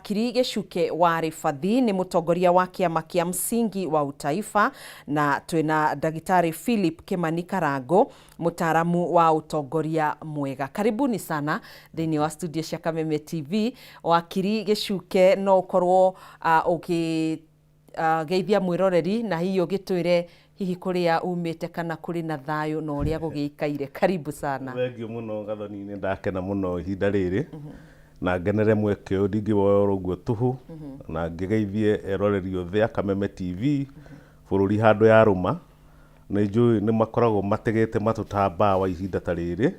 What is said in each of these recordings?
Wakiri Gĩcuke wa Rĩbathi nĩ mũtongoria wa kĩama kĩa Msingi wa Utaifa, na twĩna ndagĩtarĩ Philip Kĩmani Karangũ, mũtaaramu wa ũtongoria mwega. Karibuni sana thĩinĩ wa studio cia Kameme TV. Wakiri Gĩcuke, no ũkorwo ũgĩ geithia mwĩroreri na hihi ũgĩtwĩre hihi kũrĩa umĩte kana kũrĩ na thayũ na ũrĩa gũgĩikaire. Karibu sana. Thengiũ mũno Gathoni-inĩ, ndakena mũno ihinda rĩrĩ na ngenere mweke ũyũ, ndingĩwoya oro ũguo tũhũ, na ngĩgeithie eroreri othe a Kameme TV bũrũri handũ yarũma. Nĩ njũĩ nĩ makoragwo mategete matũ ta mbawa ihinda ta rĩrĩ,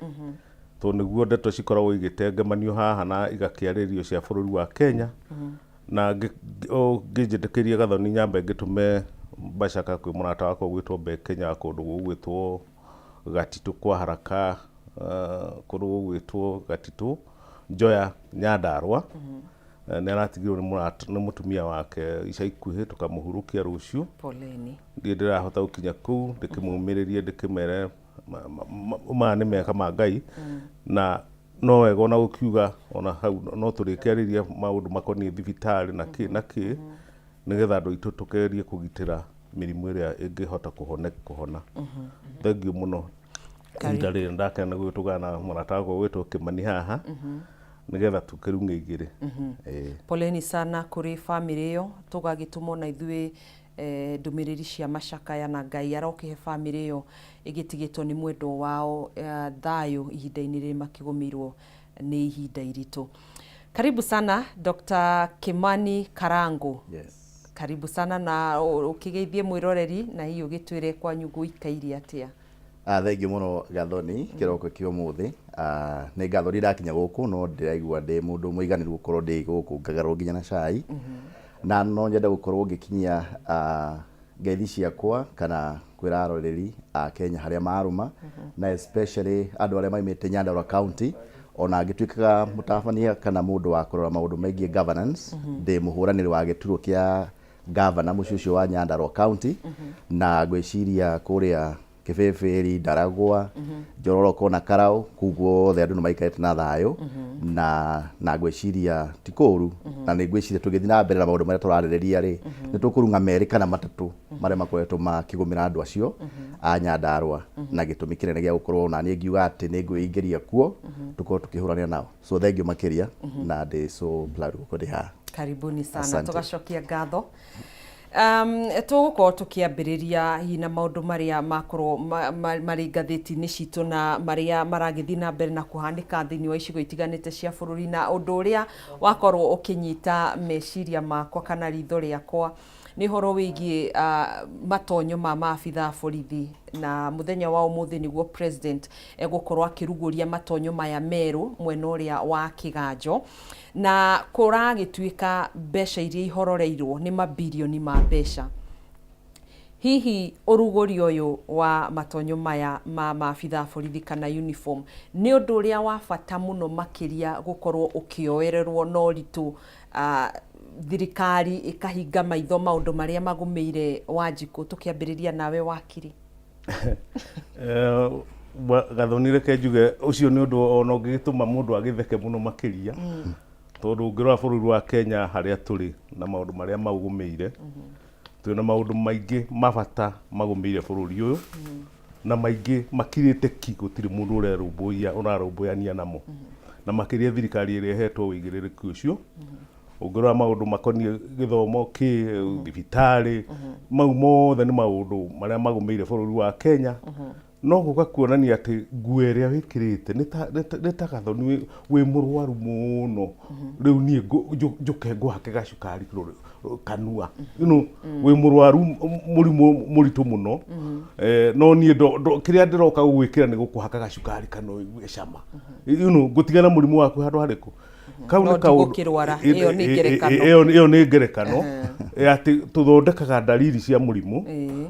tondũ nĩguo ndeto cikoragwo igĩtengemanio haha na igakĩarĩrio cia bũrũri wa Kenya. Na ũngĩnjĩtĩkĩria Gathoni, nyambe ngĩtũme mbacaka kwĩ mũrata wakwa ũgwĩtwo Be Kenya wa kũndũ gũgwĩtwo Gatitũ kwa Haraka, kũndũ gũgwĩtwo Gatitũ, Njoya, Nyandarũa. Nĩ aratigirwo nĩ mũrata, nĩ mũtumia wake ica ikuhĩ, tũkamũhurũkia rũciũ. Poleni. Ndirĩ ndĩrahota gũkinya kũu ndĩkĩmũmĩrĩrie, ndĩkĩmere maya nĩ meka ma Ngai, na no wega ona gũkiuga ona hau no tũrĩkĩarĩria maũndũ makoniĩ thibitarĩ na kĩ na kĩ, nĩgetha andũ aitũ tũgerie kũgitĩra mĩrimũ ĩrĩa ĩngĩhota kũhona. Thengiũ mũno ihinda rĩrĩ, ndakena gũgĩtũgana na mũrata wakwa ũgwĩtwo Kĩmani haha, nĩgetha tũkĩrung'e igĩrĩ. Ĩĩ. Poleni sana kũrĩ bamĩrĩ ĩyo, tũgagĩtũma ona ithuĩ ndũmĩrĩri cia macakaya, na Ngai arokĩhe bamĩrĩ ĩyo ĩgĩtigĩtwo nĩ mwendwo wao thayũ ihinda-inĩ rĩrĩ makĩgũmĩirwo nĩ ihinda iritũ. Karibu sana Dr. Kimani Karangu. Yes. Karibu sana na ũkĩgeithie mwĩroreri na hihi ũgĩtwĩre kwanyu gũikaire atĩa. Thengiũ mũno Gathoni kĩroko kĩa ũmũthĩ. Nĩ ngatho ndirakinya gũkũ, no ndĩraigua ndĩ mũndũ mũiganĩru gũkorwo ndĩ gũkũ ngagarũrwo nginya na cai. Na no nyende gũkorwo ngĩkinyia ngeithi ciakwa kana kwĩra aroreri a Kenya harĩa marũma, na especially andũ arĩa maimĩte Nyandarua County. Ona ngĩtuĩkaga mũtabania kana mũndũ wa kũrora maũndũ megiĩ governance, ndĩ mũhũranĩri wa gĩturwa kĩa gavana mũciĩ ũcio wa Nyandarua County, na ngwĩciria kũrĩa Kĩbĩbĩri, Ndaragwa, Njororoko na Karau, kũu guothe andũ nĩ maikarĩte na thayũ, na ngwĩciria ti kũru, na nĩ ngwĩciria tũgĩthiĩ na mbere na maũndũ marĩa tũrarĩrĩria rĩ, nĩ tũkũrung'a merĩ kana matatũ marĩa makoretwo makĩgũmĩra andũ acio a Nyandarua, na gĩtũmi kĩnene gĩa gũkorwo ona niĩ ngiuga atĩ nĩ ngwĩingĩria kuo tũkorwo tũkĩhũranĩra nao. So thank you makĩria, na ndĩ so proud gũkorwo ndĩ haha. Karibuni sana. Asante. Tũgacokia ngatho. Tũgũkorwo tũkĩambĩrĩria hihi na maũndũ marĩa makorwo marĩ ngathĩti-inĩ citũ na marĩa maragĩthiĩ na mbere na kũhanĩka thĩinĩ wa icigo itiganĩte cia bũrũri, na ũndũ ũrĩa wakorwo ũkĩnyita meciria makwa kana ritho rĩakwa nĩ ũhoro wĩgiĩ matonyo ma maabitha a borithi, na mũthenya wa ũmũthĩ nĩguo president egũkorwo akĩrugũria matonyo maya merũ mwena ũrĩa wa Kĩganjo, na kũragĩtuĩka mbeca iria ihororeirwo nĩ mabirioni ma mbeca. Hihi ũrugũria ũyũ wa matonyo maya ma maabitha a borithi kana uniform nĩ ũndũ ũrĩa wa bata mũno makĩria gũkorwo ũkĩoererwo na ũritũ, thirikari ĩkahinga maitho maũndũ marĩa magũmĩire Wanjikũ? Tũkĩambĩrĩria nawe wakiri. Gathoni, reke njuge ũcio nĩ ũndũ ona ũngĩgĩtũma mũndũ agĩtheke mũno makĩria, tondũ ũngĩrora bũrũri wa Kenya harĩa tũrĩ na maũndũ marĩa maũgũmĩire, twĩna maũndũ maingĩ ma bata magũmĩire bũrũri ũyũ, na maingĩ makirĩte ki, gũtirĩ mũndũ ũrerũmbũiya ũrarũmbũyania namo, na makĩria thirikari ĩrĩa ĩhetwo ũigĩrĩrĩki ũcio. Ũngĩrora maũndũ makoniĩ gĩthomo, kĩ thibitarĩ, mau mothe nĩ maũndũ marĩa magũmĩire bũrũri wa Kenya. No gũka kuonania atĩ nguo ĩrĩa wĩkĩrĩte nĩ ta Gathoni wĩ mũrwaru mũno, rĩu niĩ njũke ngũhake gacukari kanua. Wĩ mũrwaru mũrimũ mũritũ mũno, no niĩ kĩrĩa ndĩroka gũgwĩkĩra nĩ gũkũhaka gacukari kanua ũigue cama. Ngũtigana mũrimũ waku handũ harĩkũ? Kau No nĩ kaũndũ ndigũkĩrwara. Ĩyo nĩ ngerekano. Ĩyo nĩ ngerekano ya atĩ tũthondekaga ndariri cia mũrimũ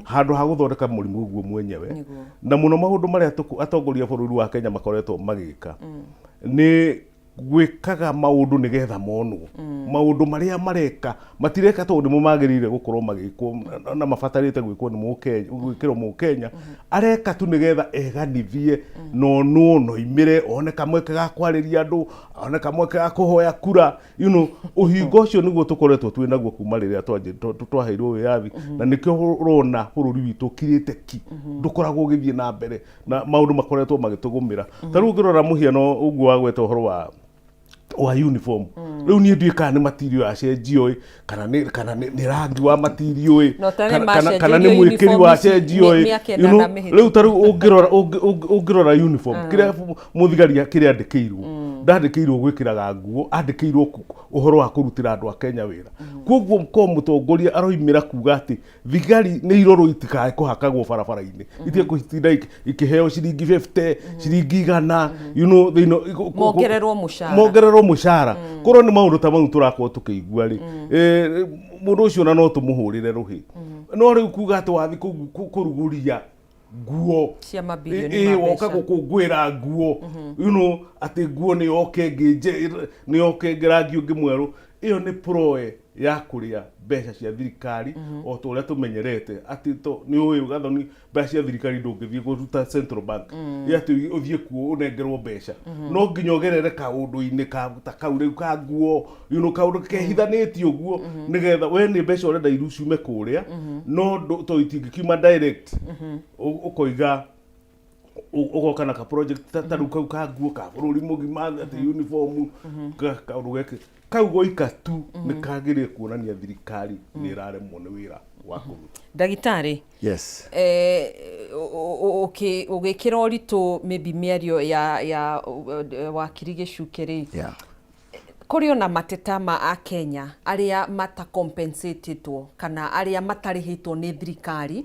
handũ ha gũthondeka mũrimũ ũguo mwenyewe. Na mũno maũndũ marĩa atongoria a bũrũri wa Kenya makoretwo magĩka nĩ Gwĩkaga maũndũ nĩgetha monwo. Maũndũ marĩa mareka matireka tondũ nĩmo magĩrĩire gũkorwo magĩkwo na mabatarĩte gwĩkwo nĩ Mũkenya, gwĩkĩrwo Mũkenya. Areka tu nĩgetha eganithie na onwo na oimĩre one kamweke ga kwarĩria andũ, one kamweke ga kũhoya kura. You know, ũhinga ũcio nĩguo tũkoretwo twĩ naguo kuma rĩrĩa twaheirwo wĩyathi, na nĩkĩo ũrona bũrũri witũ ũkirĩte ki, ndũkoragwo ũgĩthiĩ na mbere na maũndũ makoretwo magĩtũgũmĩra. Ta rĩu ũngĩrora mũhiano ũguo wagweta ũhoro wa uniform, rĩu niĩ ndiũĩ kana nĩ material yacenjio ĩ, kana nĩ rangi wa material ĩ, No ta nĩ kana nĩ macenjeirio mwĩkĩri uniform wa ici cenjio ĩ. mĩaka You know, 8 mĩhĩtũku. Rĩu ta rĩu ũngĩrora uniform kĩrĩa mũthigari kĩrĩa andĩkĩirwo, ndandĩkĩirwo gwĩkĩraga nguo, andĩkĩirwo ũhoro wa kũrutĩra andũ a Kenya wĩra. Koguo korwo mũtongoria aroimĩra kuga atĩ thigari nĩ irorwo itikae kũhakagwo barabara-inĩ, itige kũtinda ikĩheo ciringi 50, ciringi 100, you know, thĩinĩ Mongererwo mũcara. Mongererwo mũcara. Korwo nĩ maũndũ ta mau tũrakorwo tũkĩigua rĩ, mũndũ ũcio ona no tũmũhũrĩre rũhĩ. No rĩu kuga atĩ wathi kũrugũria nguo cia mabilioni ma woka mbeca. Gũkũngũĩra nguo, you know, atĩ nguo nĩ yoke ĩngĩ nĩ yoke ĩngĩ rangi ũngĩ mwerũ, ĩyo nĩ ploy ya kũrĩa mbeca cia thirikari o ta ũrĩa tũmenyerete atĩ to nĩ ũĩ Gathoni, mbeca cia thirikari ndũngĩthiĩ kũruta Central Bank ĩ atĩ ũthiĩ kuo ũnengerwo mbeca, no nginya ũgerere kaũndũ-inĩ ka ta kau rĩu ka nguo, you know, kaũndũ kehithanĩtie ũguo nĩgetha we nĩ mbeca ũrenda iru ciume kũrĩa, no to itingĩkiuma direct. Ũkoiga ũgoka na ka project ta rĩu kau ka nguo ka bũrũri mũgima atĩ uniform kaũndũ geke kau goika tu nĩ kagĩrĩire kuonania thirikari nĩ ĩraremwo nĩ wĩra wa kũruta. Ndagĩtarĩ, Yes. Ũgĩkĩra ũritũ maybe mĩario ya wakiri Gĩcuke rĩ, kũrĩ ona mateta ma akenya arĩa mata compensatetwo kana arĩa matarĩhĩtwo nĩ thirikari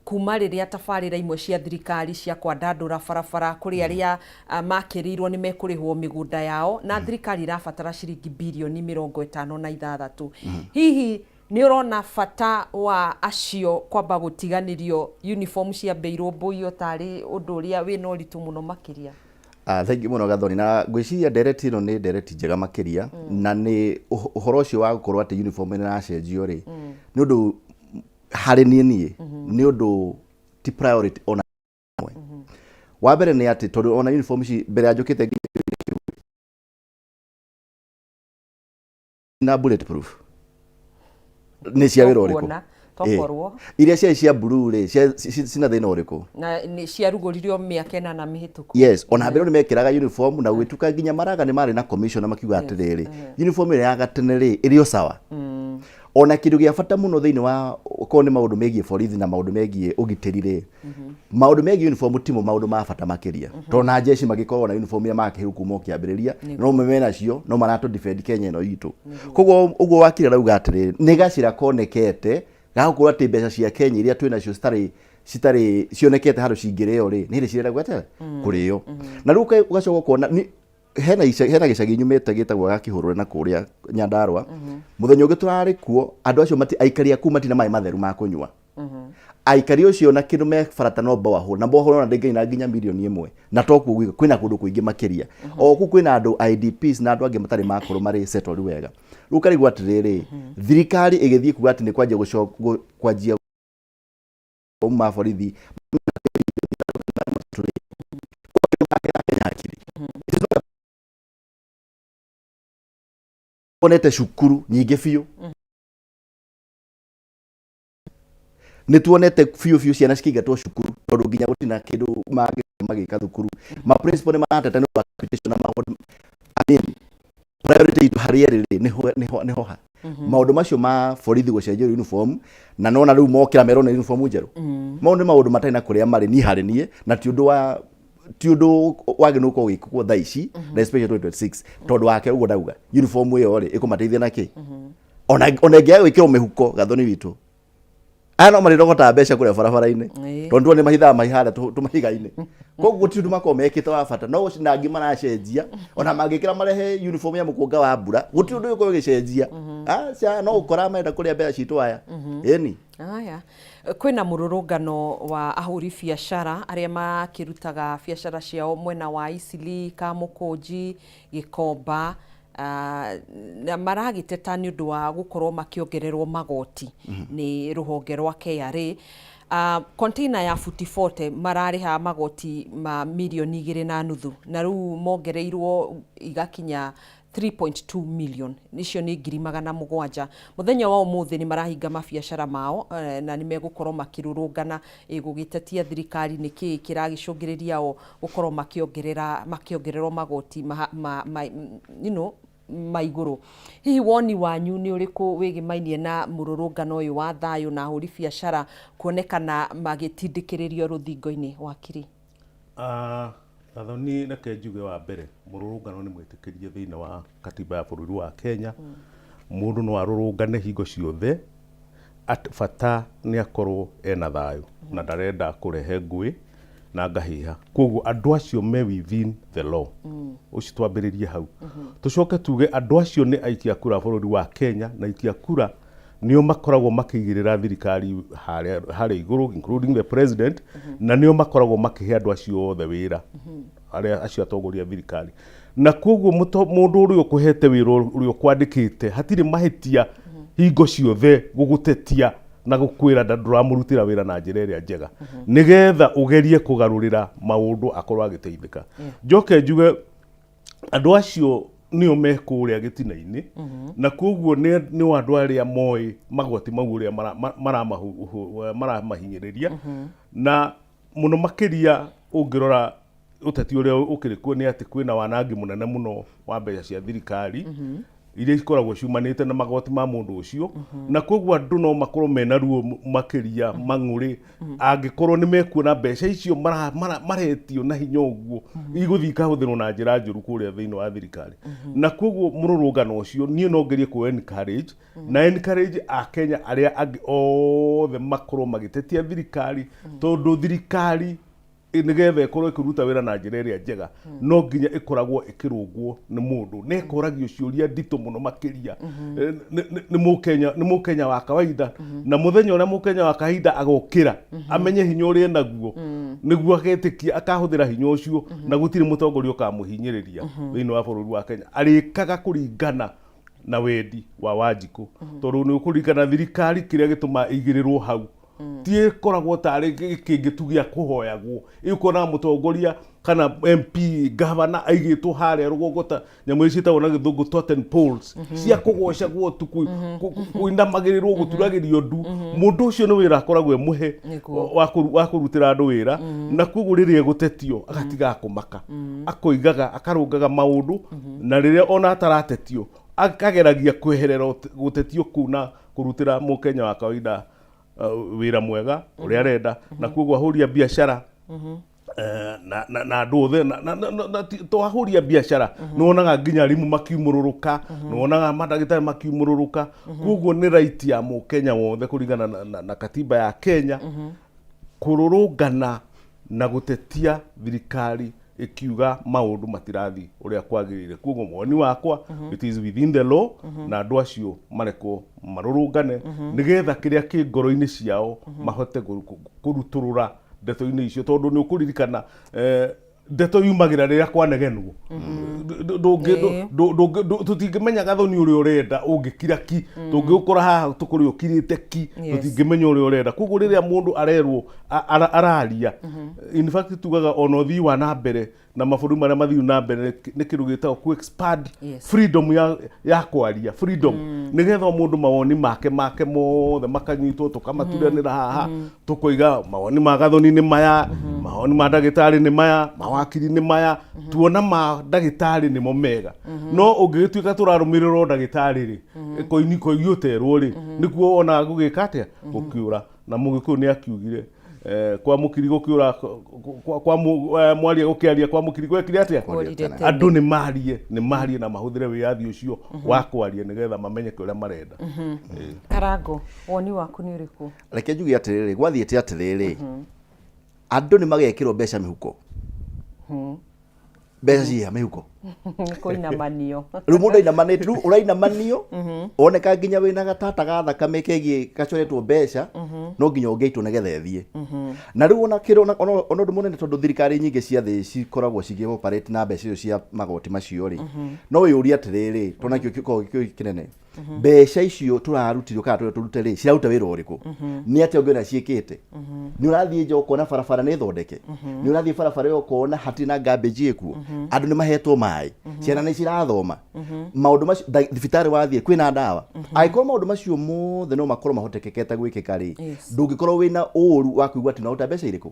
kuma rĩrĩa tabarĩra imwe cia thirikari cia kwandandũra barabara, kũrĩ arĩa makĩrĩirwo nĩ mekũrĩhwo mĩgũnda yao na thirikari ĩrabatara ciringi birioni 56. Hihi nĩ ũrona bata wa acio kwamba gũtiganĩrio uniform ciambe irũmbũiyo tarĩ ũndũ ũrĩa wĩna ũritũ mũno makĩria? Thank you mũno Gathoni, na ngwĩciria ndereti ĩno nĩ ndereti njega makĩria, na nĩ ũhoro ũcio wa gũkorwo atĩ uniform nĩ ĩracenjio rĩ, nĩ ũndũ harĩ niĩ nĩ ũndũ ti priority ona ĩmwe. Wa mbere nĩ atĩ tondũ ona uniform ici mbere ya njũkĩte nginya na bulletproof nĩ cia wĩra ũrĩkũ? Tokuona, tokorwo. Iria ciarĩ cia blue rĩ, cina thĩna ũrĩkũ? Na nĩ ciarugũririo mĩaka 8 mĩhĩtũku. Yes, ona mbere nĩ mekĩraga uniform na gwĩtuka nginya Maraga nĩ marĩ na commission na makiuga atĩrĩrĩ, uniform ĩrĩa ya gatene rĩ, ĩrĩ o sawa. Ona kĩndũ gĩa bata mũno thĩinĩ wa okorwo nĩ maũndũ megiĩ borithi na maũndũ megiĩ ũgitĩri rĩ, maũndũ megiĩ uniform timo maũndũ ma bata makĩria, tondũ na jeshi magĩkorwo na uniform iria makĩhĩrwo kuma o kĩambĩrĩria, no me menacio no maratũ defend Kenya ĩno itũ. Koguo ũguo wakiri arauga atĩrĩrĩ, nĩ gacĩra konekete ga gũkorwo atĩ mbeca cia Kenya iria twĩ nacio citarĩ cionekete handũ cingĩrĩo rĩ, nĩ hĩndĩ cirenda gwetera kũrĩo. Na rĩu ũgacoka ũkona hena gĩcagi nyumĩte gĩtagwo gĩa Kĩhũrũre na kũrĩa Nyandarua. Mũthenya ũngĩ tũrarĩ kuo, andũ acio aikari a kũu matina maĩ matheru ma kũnyua. Aikari ũcio na kĩndũ me barata no borehole, na borehole ona ndĩngĩina nginya mirioni 1, na to kuo gwika, kwĩna kũndũ kũingĩ makĩria. O kũu kwĩna andũ IDPs na andũ angĩ matarĩ makorwo marĩ settled wega. Rĩu ũkarigwo atĩrĩrĩ, thirikari ĩgĩthiĩ kuga atĩ nĩ kwanjia kwanjia ma borithi. Tuonete cukuru nyingĩ biũ, nĩ tuonete biũ biũ ciana cikĩingatwo cukuru tondũ nginya gũtirĩ na kĩndũ magĩka thukuru. Ma principal nĩ marateta nĩ ũndũ wa capitation na maũndũ. I mean, priority itũ harĩ erĩ rĩ, nĩho ha maũndũ macio ma borithi gũcenjia uniform, na nona rĩu mokĩra merwo nĩ uniform njerũ. Mau nĩ maũndũ matarĩ na kũrĩa marĩ niĩ harĩ niĩ, na ti ũndũ wagĩrĩirwo gũkorwo ũgĩkwo thaa ici, na especially 2026, tondũ wake ũguo ndauga uniform ĩyo rĩ ĩkũmateithia na kĩ? Ona ĩngĩaga gwĩkĩrwo mĩhuko, Gathoni witũ, aya no marĩrogotaga mbeca kũrĩa barabara-inĩ, tondũ nĩ mahithaga mahi harĩa tũmahiga-inĩ. Koguo gũtirĩ ũndũ makoragwo mekĩte wa bata no gũci na angĩ maracenjia. Ona mangĩkĩra marehe uniform ya mũkũnga wa mbura, gũtirĩ ũndũ ũgũkorwo ũgĩcenjia. Aca, no gũkora marenda kũrĩa mbeca citũ aya, ĩni. Haya. Kwĩna mũrũrũngano wa ahũri biacara arĩa makĩrutaga biacara ciao mwena wa Eastleigh, Kamũkũnji, Gĩkomba, na maragĩteta nĩ ũndũ wa gũkorwo makĩongererwo magoti nĩ rũhonge rwa KRA. Container ya futi 40 mararĩha magoti ma mirioni 2.5, na rĩu mongereirwo igakinya 3.2 million, icio nĩ 700,000. Mũthenya wa ũmũthĩ nĩ marahinga mabiacara mao na nĩ megũkorwo makĩrũrũngana gũgĩtetia thirikari nĩkĩ kĩragĩcũngĩrĩria o gũkorwo makĩongerera makĩongererwo magoti ma, ma, ma, ma igũrũ. Hihi woni wanyu nĩ ũrĩkũ wĩgĩmainie na mũrũrũngano ũyũ wa thayũ na ahũri biacara kuonekana magĩtindĩkĩrĩrio rũthingo-inĩ, wakiri? Gathoni, reke njuge wa mbere, mũrũrũngano nĩ mwĩtĩkĩrie thĩinĩ wa katiba ya bũrũri wa Kenya. Mũndũ no arũrũngane hingo ciothe, bata nĩ akorwo ena thayũ na ndarenda kũrehe ngũĩ na ngahĩha. Koguo andũ acio me within the law. Ũcio twambĩrĩrie hau. Tũcoke tuge andũ acio nĩ aikia kura bũrũri wa Kenya, na aikia kura nĩo makoragwo makĩigĩrĩra thirikari harĩa igũrũ, including the president, na nĩo makoragwo makĩhe andũ acio othe wĩra, arĩa acio atongoria thirikari. Na koguo mũndũ ũrĩa ũkũhete wĩra, ũrĩa ũkwandĩkĩte, hatirĩ mahĩtia hingo ciothe gũgũtetia na gũkwĩra ndũramũrutĩra wĩra na njĩra ĩrĩa njega, nĩgetha ũgerie kũgarũrĩra maũndũ akorwo agĩteithĩka. Njoke njuge andũ acio nĩo me kũrĩa gĩtina-inĩ, na koguo nĩo andũ arĩa moĩ magoti mau ũrĩa maramahinyĩrĩria, na mũno makĩria ũngĩrora ũteti ũrĩa ũkĩrĩ kuo nĩ atĩ kwĩna wanangi mũnene mũno wa mbeca cia thirikari iria ikoragwo ciumanĩte na magoti ma mũndũ ũcio, na koguo andũ no makorwo mena ruo makĩria mang'ũrĩ angĩkorwo nĩ mekuona mbeca icio maretio na hinya ũguo igũthiĩ ikahũthĩrwo na njĩra njũru kũrĩa thĩinĩ wa thirikari. Na koguo mũrũrũngano ũcio niĩ no ngerie kũ encourage na encourage akenya arĩa angĩ othe makorwo magĩtetia thirikari, tondũ thirikari nĩgetha ĩkorwo ĩkĩruta wĩra na njĩra ĩrĩa njega no nginya ĩkoragwo ĩkĩrũngwo nĩ mũndũ na ĩkoragio ciũria nditũ mũno makĩria nĩ mũkenya wa kawaida. Na mũthenya ũrĩa mũkenya wa kawaida agokĩra amenye hinya ũrĩa enaguo, nĩguo agetĩkia akahũthĩra hinya ũcio, na gũtirĩ mũtongoria ũkamũhinyĩrĩria thĩinĩ wa bũrũri wa Kenya, arĩkaga kũringana na wendi wa Wanjikũ, tondũ nĩ ũkũririkana thirikari kĩrĩa gĩtũmaga ĩigĩrĩrwo hau ti ĩkoragwo tarĩ kĩngĩ tu gĩa kũhoyagwo. Ĩkonaga mũtongoria kana MP, gavana aigĩtwo harĩa rũgongo ta nyamũ iria ciĩtagwo na gĩthũngũ totem poles, cia kũgocagwo tu, kũinamagĩrĩrwo, gũturagĩrio ndu. Mũndũ ũcio nĩ wĩra akoragwo emũhe wa kũrutĩra andũ wĩra, na koguo rĩrĩa egũtetio agatigaga kũmaka, akoigaga akarũngaga maũndũ, na rĩrĩa ona ataratetio akageragia kweherera gũtetio kũu na kũrutĩra mũkenya wa kawaida wĩra mwega ũrĩa arenda. Na koguo ahũri a biacara na andũ othe to ahũri a biacara, nĩ wonaga nginya arimũ makiumũrũrũka, nĩ wonaga mandagĩtarĩ makiumũrũrũka. Koguo nĩ right ya mũkenya wothe kũringana na katiba ya Kenya kũrũrũngana na gũtetia thirikari ĩkiuga maũndũ matirathi ũrĩa kwagĩrĩire. Koguo woni wakwa, it is within the law, na andũ acio marekwo marũrũngane nĩgetha kĩrĩa kĩ ngoro-inĩ ciao mahote kũrutũrũra ndeto-inĩ icio, tondũ nĩ ũkũririkana ndeto yumagĩra rĩrĩa kwanegenwo. Tũtingĩmenya Gathoni ũrĩa ũrenda ũngĩkira ki, tũngĩgũkora haha tũkũrĩ ũkirĩte ki, tũtingĩmenya ũrĩa ũrenda. Koguo rĩrĩa mũndũ arerwo araria, in fact tugaga ona ũthii wa na mbere na mabũrũri marĩa mathiu na mbere nĩ kĩndũ gĩtagwo ku expand freedom ya kwaria, freedom nĩgetha o mũndũ mawoni make mothe makanyitwo, tũkamaturanĩra haha, tũkoiga mawoni ma Gathoni nĩ maya, mawoni ma ndagĩtarĩ nĩ maya, mawakiri nĩ maya, tuona ma ndagĩtarĩ nĩmo mega. No ũngĩgĩtuĩka tũrarũmĩrĩra o ndagĩtarĩ rĩ, koini koigi ũterwo rĩ, nĩkuo wonaga gũgĩka atĩa, gũkĩũra. Na mũgĩkũyũ nĩ akiugire kwa mũkiri gũkĩũra kwa mwaria gũkĩaria kwa mũkiri gwekire atĩa? Kworire tene. Andũ nĩ marie na mahũthĩre wĩyathi ũcio wa kwaria nĩgetha mamenyeke ũrĩa marenda. Karango, woni waku nĩ ũrĩkũ? Reke njuge atĩrĩrĩ, gwathiĩte atĩrĩrĩ, andũ nĩ magekĩrwo mbeca mĩhuko, mbeca ciĩha mĩhuko. Kũinamanio. Rĩu mũndũ ainamanĩte, rĩu ũrainamanio oneka nginya wĩna gatata ga thakame kegiĩ gacoretwo mbeca, no nginya ũngĩaitwo nĩgetha ĩthiĩ. Na rĩu ona kĩrĩ ona ũndũ mũnene, tondũ thirikari nyingĩ cia thĩ cikoragwo cigĩ operate na mbeca icio cia magoti macio rĩ, no wĩyũrie atĩrĩrĩ, tondũ nakĩo gĩkoragwo kĩũria kĩnene, mbeca icio tũrarutirwo kana tũrĩa tũrute rĩ, ciraruta wĩra ũrĩkũ? Nĩ atĩa ũngĩona ciĩkĩte? Nĩ ũrathiĩ nja ũkona barabara nĩ thondeke? Nĩ ũrathiĩ barabara ĩyo ũkona hatirĩ na garbage ĩkuo? Andũ nĩ mahetwo maĩ? Ciana nĩ cirathoma? Maũndũ macio, thibitarĩ wathiĩ kwĩna ndawa? Angĩkorwo maũndũ macio mothe no makorwo mahotekekete gwĩkĩka rĩ, ndũngĩkorwo wĩna ũru wa kũigua atĩ ũraruta mbeca irĩkũ.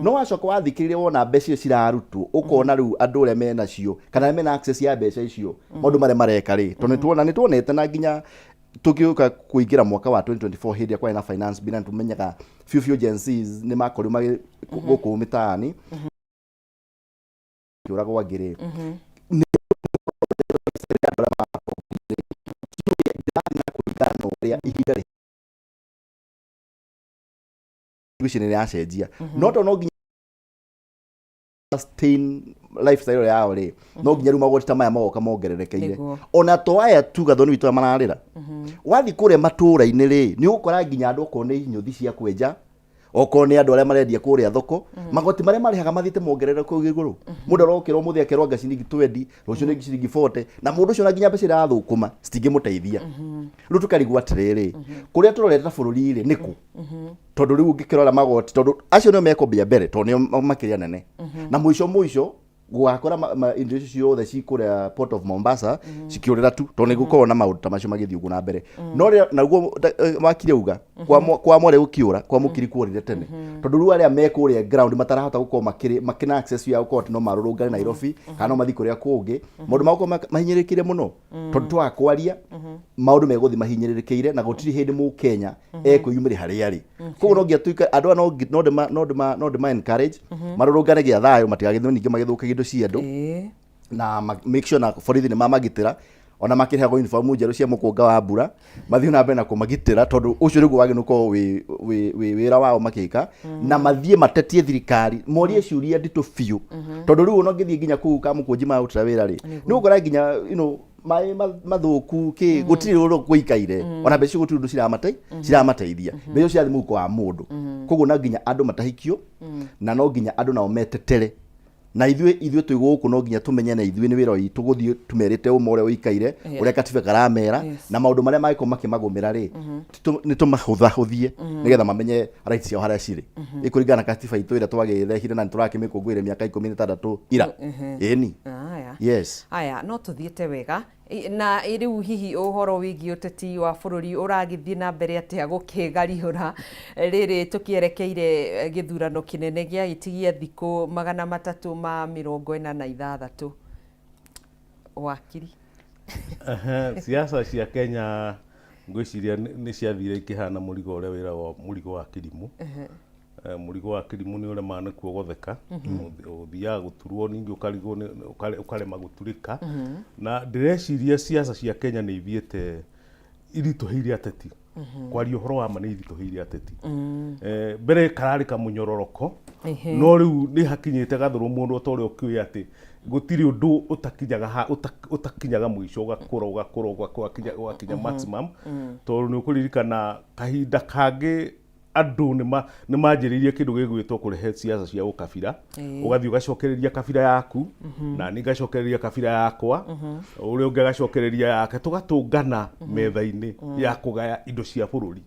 No wacoka wathikĩrĩria wona mbeca icio cirarutwo, ũkona rĩu andũ ũrĩa menacio kana arĩa mena access ya mbeca icio, maũndũ marĩa mareka rĩ, tondũ nĩtuona nĩtuonete na nginya tũgĩũka kũingĩra mwaka wa 2024 hĩndĩ ĩrĩa kwarĩ na finance bill, na tũmenyaga biũ biũ Gen Zs nĩ makorirwo magĩ gũkũ mĩtaani kĩũragwo angĩ rĩ, nĩ andũ arĩa marathiĩ na kũringana na ũrĩa ihinda rĩ ici nĩ rĩracenjia, no to no nginya sustain lifestyle yao rĩ, no nginya rĩu magoti ta maya magoka mongererekeire. Ona to aya tu, Gathoni witũ, arĩa mararĩra, wathiĩ kũrĩa matũũra-inĩ rĩ, nĩ ũgũkora nginya andũ okorwo nĩ inyũthi cia kwenja, okorwo nĩ andũ arĩa marendia kũrĩa thoko, magoti marĩa marĩhaga mathiĩte mongerereku igũrũ. Mũndũ arokĩra ũmũthĩ akerwo anga ciringi 20, rũciũ nĩ ciringi 40, na mũndũ ũcio ona nginya mbeca iria arathũkũma citingĩmũteithia. Rĩu tũkarigwo atĩrĩrĩ, kũrĩa tũrorete ta bũrũri rĩ, nĩkũ? Tondũ rĩu ũngĩkĩrora magoti, tondũ acio nĩo mekwambia mbere, tondũ nĩo makĩria nene, na mũico mũico gũgakora indo icio ciothe ci kũrĩa Port of Mombasa cikĩũrĩra tu, tondũ nĩ gũkorwo na maũndũ ta macio magĩthiĩ ũguo na mbere. No rĩrĩa naguo wakiri auga kwa mware gũkĩũra kwa mũkiri kuorire tene, tondũ rĩu arĩa me kũrĩa ground matarahota gũkorwo makĩrĩ makĩna access ya gũkorwo atĩ no marũrũngane Nairobi kana no mathiĩ kũrĩa kũngĩ, maũndũ magũkorwo mahinyĩrĩrĩkĩire mũno, tondũ twaga kwaria maũndũ megũthiĩ mahinyĩrĩrĩkĩire na gũtirĩ hĩndĩ mũkenya ekwĩyumĩria harĩa arĩ. Koguo no nginya tuike andũ aya, no ngi- no ndĩma no ndĩma no ndĩma encourage marũrũngane gĩa thayũ, matigagĩthiĩ ningĩ magĩthũkagia indo cia andũ, na make sure na borithi nĩ mamagitĩra, ona makĩrehagwo uniform njerũ cia mũkũnga wa mbura, mathiĩ na mbere na kũmagitĩra, tondũ ũcio nĩguo wagĩrĩirwo gũkorwo wĩ wĩra wao makĩka, na mathiĩ matetie thirikari, morie ciũria nditũ biũ, tondũ rĩu ona ũngĩthiĩ nginya kũu Kamũkũnji marutĩra wĩra rĩ, nĩ ũgũkora nginya maĩ mathũku kĩ, gũtirĩ ũrĩa gũikaire, ona mbeca icio gũtirĩ ũndũ ciramateithia, mbeca icio cirathiĩ mũhuko wa mũndũ. Koguo no nginya andũ matahikio, na no nginya andũ nao metetere, na ithuĩ twĩ gũkũ no nginya tũmenye na ithuĩ nĩ wĩra witũ gũthiĩ tũmerĩte ũma ũrĩa ũikaire, ũrĩa katiba karamera, na maũndũ marĩa mangĩkorwo makĩmagũmĩra rĩ, nĩ tũmahũthahũthie nĩgetha mamenye rights ciao harĩa cirĩ, ĩkũringana na katiba itũ ĩrĩa twagĩrehire na nĩ tũrakĩmĩkũngũĩra mĩaka 16 ira. Ĩni. Aya. Yes. Aya, no tũthiĩte wega. Na rĩu hihi ũhoro wĩgiĩ ũteti wa bũrũri ũragĩthiĩ na mbere atĩa gũkĩgariũra rĩrĩ tũkĩerekeire gĩthurano kĩnene gĩa gĩtigia thikũ 346, wakiri? Ehe, siasa cia Kenya ngwĩciria nĩ ciathire ikĩhana mũrigo ũrĩa wĩragwo mũrigo wa kĩrimũ. Mũrigo wa kĩrimũ nĩ ũremaga nĩ kuogotheka, ũthiaga gũturwo ningĩ ũkarigwo ũkarema gũturĩka. Na ndĩreciria siasa cia Kenya nĩ ithiĩte iritũhĩire ateti. Kwaria ũhoro wa ma nĩ iritũhĩire ateti. Mbere kararĩ kamũnyororoko, no rĩu nĩ hakinyĩte gathũrũ mũndũ ta ũrĩa ũkĩũĩ atĩ gũtirĩ ũndũ ũtakinyaga ũtakinyaga mũico, ũgakũra ũgakũra ũgakũra ũgakinya maximum. Tondũ nĩ ũkũririkana kahinda kangĩ andũ nĩ manjĩrĩirie kĩndũ gĩgwĩtwo kũrehe siasa cia ũkabira. Ũgathiĩ ũgacokereria kabira yaku, na niĩ ngacokereria kabira yakwa, ũrĩa ũngĩ agacokereria yake, tũgatũngana metha-inĩ ya kũgaya indo cia bũrũri.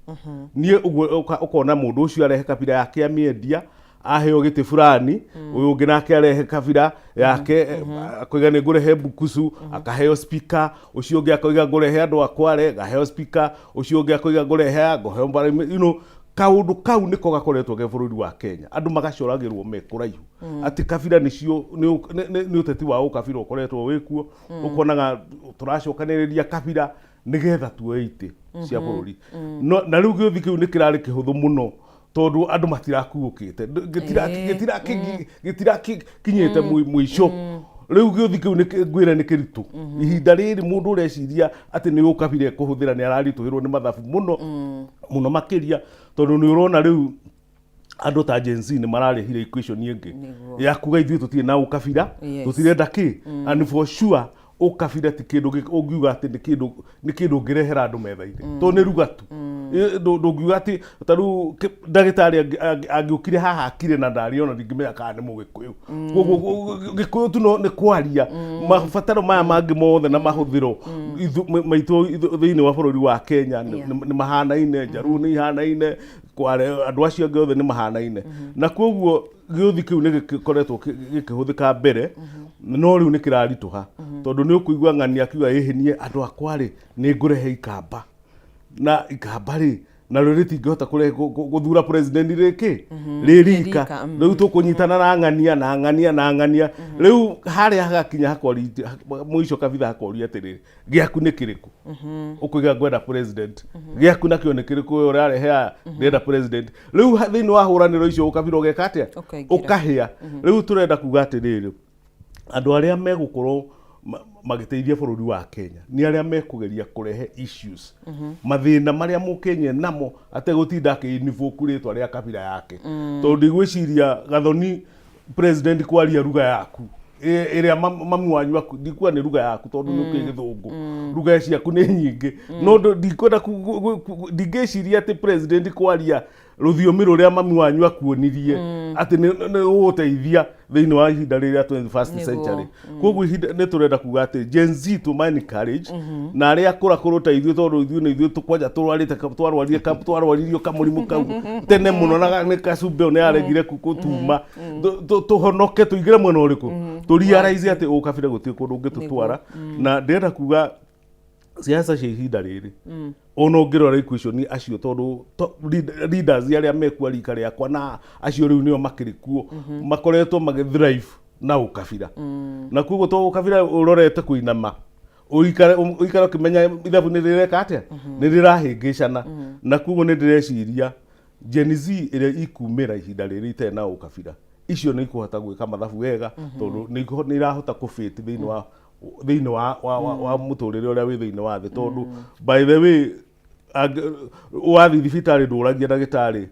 Niĩ ũguo ũkona mũndũ ũcio arehe kabira yake amĩendia, aheo gĩtĩ fulani, ũyũ ũngĩ nake arehe kabira yake, akoiga nĩ ngũrehe Bukusu, akaheo speaker, ũcio ũngĩ akoiga ngũrehe andũ a Kware, ngaheo speaker, ũcio ũngĩ akoiga ngũrehe aya, ngaheo kaũndũ kau nĩko gakoretwo ke bũrũri wa Kenya, andũ magacoragĩrwo me kũraihu atĩ kabira nĩcio nĩ ũteti wa ũkabira ũkoretwo wĩkuo. Ũkonaga tũracokanĩrĩria kabira nĩgetha tuoe itĩ cia bũrũri. No, na rĩu gĩũthi kĩu nĩ kĩrarĩ kĩhũthũ mũno tondũ andũ matirakuũkĩte, gĩtirakinyĩte mũico. Rĩu gĩũthi kĩu ngwĩre nĩ kĩritũ ihinda rĩrĩ. Mũndũ ũreciria atĩ nĩ ũkabira ekũhũthĩra nĩ araritũhĩrwo nĩ mathabu mũno mũno makĩria, tondũ nĩ ũrona rĩu Andũ ta Gen Z nĩ mararehire equation ĩngĩ Nĩguo. ya kuga ithuĩ tũtirĩ na ũkabira, tũtirenda kĩ. And for sure ũkabira ti kĩndũ ũngiuga atĩ nĩ kĩndũ ũngĩrehera andũ metha-inĩ, tondũ nĩ ruga tu. Ndũngiuga atĩ ta rĩu ndagĩtarĩ angĩũkire haha akire na ndarĩ ona ndingĩmenya kana nĩ Mũgĩkũyũ. Koguo Gĩkũyũ tu no nĩ kwaria, mabataro maya mangĩ mothe na mahũthĩro maitũ thĩinĩ wa bũrũri wa Kenya nĩ mahanaine, Njaruo nĩ ihanaine, Kware, andũ acio angĩ othe nĩ mahanaine. Na koguo gĩũthi kĩu nĩ gĩkoretwo gĩkĩhũthĩka mbere, no rĩu nĩ kĩraritũha, tondũ nĩ ũkũigua ng'ani akiuga, ĩhĩ niĩ andũ akwa rĩ, nĩ ngũrehe Ikamba, na Ikamba rĩ, narĩo rĩtingĩhota gũthura president rĩkĩ rĩ rika. Rika. Rĩu tũkũnyitana na ng'ania na ng'ania na ng'ania. Rĩu harĩa hagakinya hakoria mũico kabitha, hakoria atĩrĩrĩ, gĩaku nĩ kĩrĩkũ? Ũkũiga ngwenda president. Gĩaku nakĩo nĩ kĩrĩkũ? Ũyũ ũrarehe aya, ndĩrenda president. Rĩu thĩinĩ wa hũranĩro icio ũkabira ũgeka atĩa? Ũkaingĩra. Ũkahĩa. Rĩu tũrenda kuga atĩrĩrĩ, andũ arĩa megũkorwo magĩteithia bũrũri wa Kenya nĩ arĩa mekũgeria kũrehe issues, mathĩna marĩa mũkenya namo, ategũtinda akĩinvoke rĩtwa rĩa kabira yake, tondũ ndigwĩciria Gathoni president kwaria ruga yaku ĩrĩa mami wanyu aku, ndikuga nĩ ruga yaku tondũ nĩ ũkĩ gĩthũngũ, ruga ciaku nĩ nyingĩ, no ndikwenda ndingĩciria atĩ president kwaria rũthiomi rũrĩa mami wanyu akuonirie atĩ nĩ ũgũteithia thĩinĩ wa ihinda rĩrĩa 21st century. Koguo ihinda nĩ tũrenda kuga atĩ Gen Z tũma encourage na arĩa akũra kũrũ ta ithuĩ, tondũ ithuĩ nĩ ithuĩ kwanja tũrwarĩte twarwaririo kamũrimũ kau tene mũno na nĩ kacumbĩ nĩ yaregire gũtuma. Tũhonoke tũingĩre mwena ũrĩkũ, tũ realize atĩ ũkabira gũtirĩ kũndũ ũngĩtũtwara. Na ndĩrenda kuga siasa cia ihinda rĩrĩ, ona ũngĩrora equation acio, tondũ leaders arĩa mekuo rika rĩakwa na acio rĩu nĩo makĩrĩ kuo, makoretwo magĩ thrive na ũkabira. Na koguo to ũkabira ũrorete kũinama, ũikare ũikare ũkĩmenya ithabu nĩ rĩreka atĩa, nĩ rĩrahĩngĩcana. Na koguo nĩ ndĩreciria Gen Z ĩrĩa ikumĩra ihinda rĩrĩ itarĩ na ũkabira, icio nĩ ikũhota gwĩka mathabu wega, tondũ nĩ irahota kũfit thĩinĩ wa mũtũrĩre ũrĩa wĩ thĩinĩ wa thĩ. Tondũ by the way, wathiĩ thibitarĩ ndũragia ndagĩtarĩ,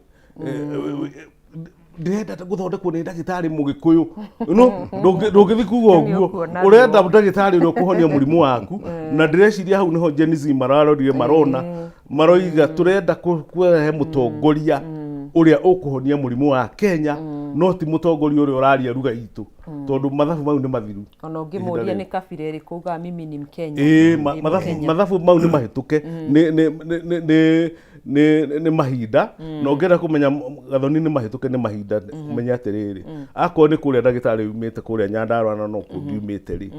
ndĩrenda gũthondekwo nĩ ndagĩtarĩ Mũgĩkũyũ. No ndũngĩthiĩ kuga Nĩ ũguo. ũkuona. Ũrenda ndagĩtarĩ ũrĩa ũkũhonia mũrimũ waku. Na ndĩreciria hau nĩho Gen Z mararorire, marona, maroiga tũrenda kũrehe mũtongoria ũrĩa ũkũhonia mũrimũ wa Kenya, no ti mũtongoria ũrĩa ũraria ruga itũ, tondũ mathabu mau nĩ mathiru. Ona Ihinda ũngĩmũria rĩrĩ. nĩ kabira ĩrĩkũ, ugaga mimi ni Mkenya. Ĩĩ, Ndĩ mathabu Mũkenya. Mathabu mau nĩ mahĩtũke nĩ mahinda. Na ũngĩenda kũmenya Gathoni nĩ mahĩtũke nĩ mahinda, ũmenye atĩrĩrĩ, akorwo nĩ kũrĩa ndagĩtarĩ umĩte kũrĩa Nyandarũa na no kũngĩ umĩte rĩ,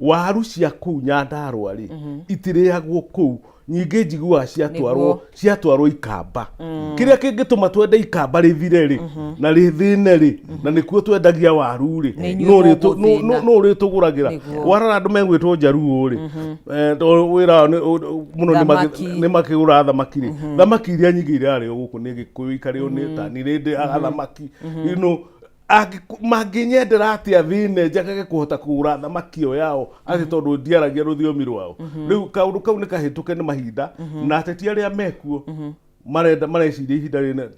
waru cia kũu Nyandarũa rĩ, itirĩagwo kũu nyingĩ, njiguaga ciatwarwo Nĩguo. ciatwarwo Ikamba. Kĩrĩa kĩngĩtũma twende Ikamba rĩthire rĩ na rĩthĩne rĩ, na nĩkuo twendagia waru rĩ, Nĩ inyuĩ mũgũthĩna. No ũrĩtũgũragĩra. Nĩguo. Warora andũ megwĩtwo Njaruo rĩ, tondũ wĩra wao mũno Thamaki. nĩ makĩgũraga thamaki rĩ, thamaki iria nyingĩ irarĩo gũkũ nĩ Gĩkũyũ, ikarĩo nĩ tani rĩndĩ thamaki mangĩnyendera atĩa thĩne njagage kũhota kũgũra thamaki ĩyo yao atĩ tondũ ndiaragia rũthiomi rwao? Rĩu kaũndũ kau nĩ kahĩtũke nĩ mahinda, na ateti arĩa mekuo marenda mareciria ihinda rĩna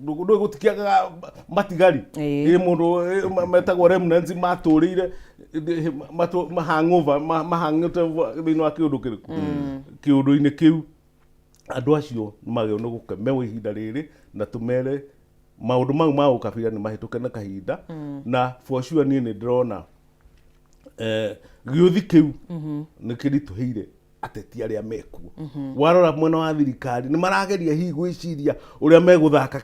ndũĩ gũtikĩagaga matigari. Ĩ mũndũ metagwo remnants matũrĩire mahang'ova mahang'ĩte thĩinĩ wa kĩũndũ kĩrĩkũ, kĩũndũ-inĩ kĩu. Andũ acio nĩ magĩrĩirwo nĩ gũkemewo ihinda rĩrĩ na tũmere maũndũ mau ma ũkabira nĩ mahĩtũke na kahinda. Na for sure niĩ nĩ ndĩrona gĩũthi kĩu nĩ kĩritũhĩire ateti arĩa mekuo. Warora mwena wa thirikari nĩ marageria hihi gwĩciria ũrĩa megũthaka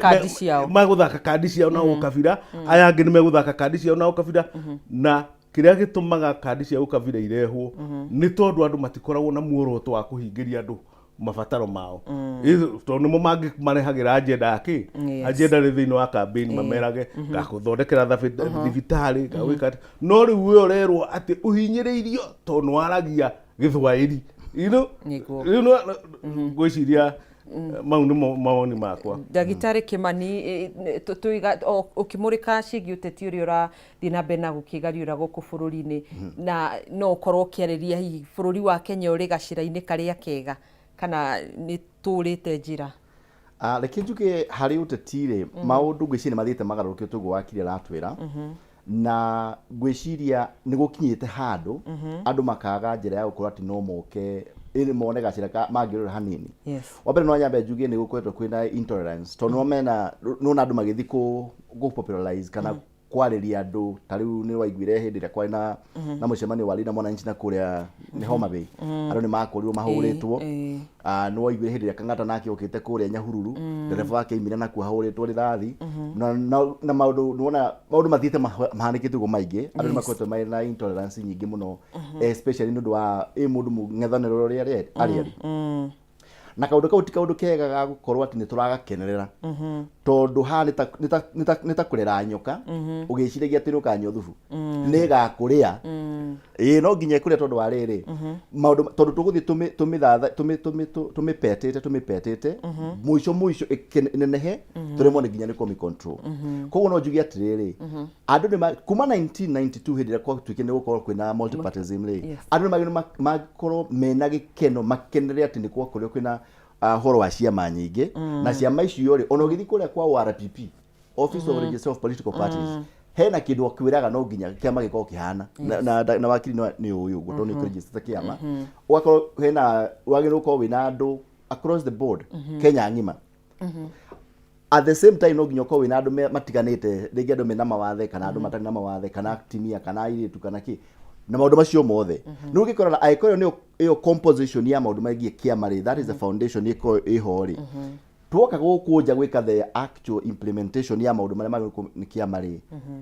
Kandi ciao. Megũthaka kandi ciao na ũkabira, aya angĩ nĩ megũthaka kandi ciao na ũkabira. Na kĩrĩa gĩtũmaga kandi cia ũkabira irehwo nĩ tondũ andũ matikoragwo na muoroto wa kũhingĩria andũ mabataro mao. Tondũ nĩmo marehagĩra agenda ya kĩ agenda rĩ thĩinĩ wa campaign, mamerage ngakũthondekera thibitarĩ, ngagwĩka atĩ. No rĩu we ũrerwo atĩ ũhinyĩrĩirio tondũ nĩ waragia Gĩthwaĩri. Rĩu ngwĩciria mau nĩmo mawoni makwa. Ndagĩtarĩ Kĩmani, tũiga ũkĩmũrĩka ciĩgiĩ ũteti ũrĩa ũrathiĩ na mbere na gũkĩgariũra gũkũ bũrũri-inĩ, na no ũkorwo ũkĩarĩria hihi bũrũri wa Kenya ũrĩ gacĩra-inĩ karĩa kega kana nĩ tũrĩte njĩra? Ah, reke njuge harĩ ũteti rĩ, maũndũ ngwĩciria nĩ mathiĩte magarũrũkĩte ũguo wakiri aratwĩra, na ngwĩciria nĩ gũkinyĩte handũ andũ makaga njĩra ya gũkorwo atĩ no moke ĩrĩ mone gacĩra ka mangĩũrĩra hanini. Wa mbere no nyambe njuge nĩ gũkoretwo kwĩna intolerance, tondũ nĩwona nĩwona andũ magĩthiĩ kũ popularize kana kwarĩria andũ. Ta rĩu nĩ waiguire hĩndĩ ĩrĩa kwarĩ na mũcemanio wa Linda Mwananchi na kũrĩa nĩ Homa Bay, andũ nĩ makorirwo mahũrĩtwo. Nĩ waiguire hĩndĩ ĩrĩa Kang'ata nake okĩte kũrĩa Nyahururu, ndereba wake aimire nakuo ahũrĩtwo rithathi, na maũndũ nĩwona maũndũ mathiĩte mahanĩkĩte ũguo maingĩ. Andũ nĩ makoretwo marĩ na intolerance nyingĩ mũno, especially nĩ ũndũ wa ĩ mũndũ mũng'ethanĩro ũrĩa arĩ arĩ na kaũndũ kau ti kaũndũ kega ga gũkorwo atĩ nĩ tũragakenerera, tondũ haha nĩ ta kũrera nyoka ũgĩciragia atĩ nĩ ũkanyua thubu, nĩ ĩgakũrĩa. Ĩĩ, no nginya ĩkũrĩa, tondũ wa rĩrĩ maũndũ, tondũ tũgũthiĩ tũmĩpetĩte tũmĩpetĩte, mũico mũico ĩnenehe tũremwo nĩ nginya nĩ kũmĩ control. Koguo no njuge atĩrĩrĩ, andũ nĩ kuma 1992 hĩndĩ ĩrĩa gwatuĩkire nĩ gũkorwo kwĩna multipartyism rĩ, andũ nĩ magĩrĩirwo makorwo mena gĩkeno, makenerere atĩ nĩ gwakorirwo kwĩna ũhoro wa ciama nyingĩ. Na ciama icio rĩ, ona ũgĩthiĩ kũrĩa kwa ORPP, Office of Registrar of Political Parties, hena kĩndũ akwĩraga no nginya kĩama gĩkorwo kĩhana na wakiri nĩ ũĩ ũguo, tondũ nĩ kũregister kĩama, ũgakorwo hena wagĩrĩirwo gũkorwo wĩna andũ across the board Kenya ng'ima. At the same time, no nginya ũkorwo wĩna andũ matiganĩte, rĩngĩ andũ mena mawathe kana andũ matarĩ na mawathe, kana atumia kana airĩtu kana kĩ, na maũndũ macio mothe. Rĩu ũngĩkorora angĩkorwo nĩyo ĩyo composition ya maũndũ megiĩ kĩama rĩ, that is the foundation ĩkorwo ĩho rĩ, twoka gũkũ nja gwĩka the actual implementation ya maũndũ marĩa magĩrĩirwo nĩ kĩama rĩ,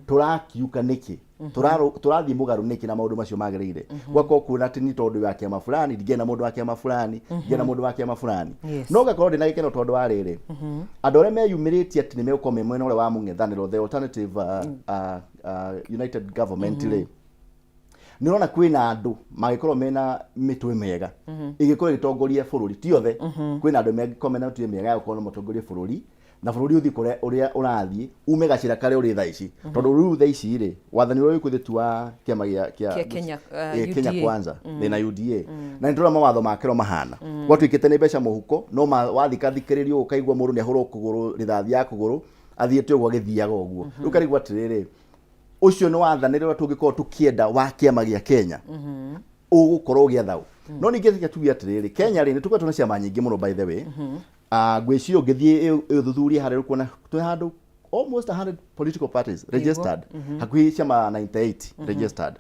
tũrakiuka nĩkĩ? Tũrathiĩ mũgarũ nĩkĩ na maũndũ macio magĩrĩire? Gwakorwo kuona atĩ ni tondũ wa kĩama fulani ndingĩenda mũndũ wa kĩama fulani, ndingĩenda mũndũ wa kĩama fulani. No ngakorwo ndĩna gĩkeno tondũ wa rĩrĩ, andũ arĩa meyumĩrĩtie atĩ nĩ megũkorwo me mwena ũrĩa wa mũng'ethanĩro, the alternative united government rĩ, nĩ ũrona kwĩna andũ mangĩkorwo mena mĩtwe mĩega ĩgĩkorwo ĩgĩtongoria bũrũri. Ti othe, kwĩna andũ mangĩkorwo mena mĩtwe mĩega ya gũkorwo no matongorie bũrũri, na bũrũri ũthiĩ kũrĩa ũrĩa ũrathiĩ, ume gacĩra karĩa ũrĩ thaa ici, tondũ rĩu thaa ici rĩ, wathani ũrĩa wĩkuthĩ tu wa kĩama gĩa Kĩa Kenya, Kenya UDA. Kwanza na UDA, na nĩ tũrona mawatho makĩro mahana gwatuĩkĩte nĩ mbeca mũhuko, no wathikathikĩrĩrio ũkaigua mũndũ nĩ ahũrwo kũgũrũ, rithathi ya kũgũrũ, athiĩte ũguo agĩthiaga ũguo. Rĩu karigwo atĩrĩrĩ, ũcio nĩ wathanĩre ũrĩa tũngĩkorwo tũkĩenda wa kĩama gĩa Kenya ũgũkorwo ũgĩatha ũ? No ningĩ reke tuge atĩrĩrĩ, Kenya rĩ, nĩ tũkoretwo na ciama nyingĩ mũno, by the way. Ngwĩciria ũngĩthiĩ ũthuthurie harĩa ũkuona twĩ handũ almost 100 political parties registered, hakuhĩ ciama 98 registered.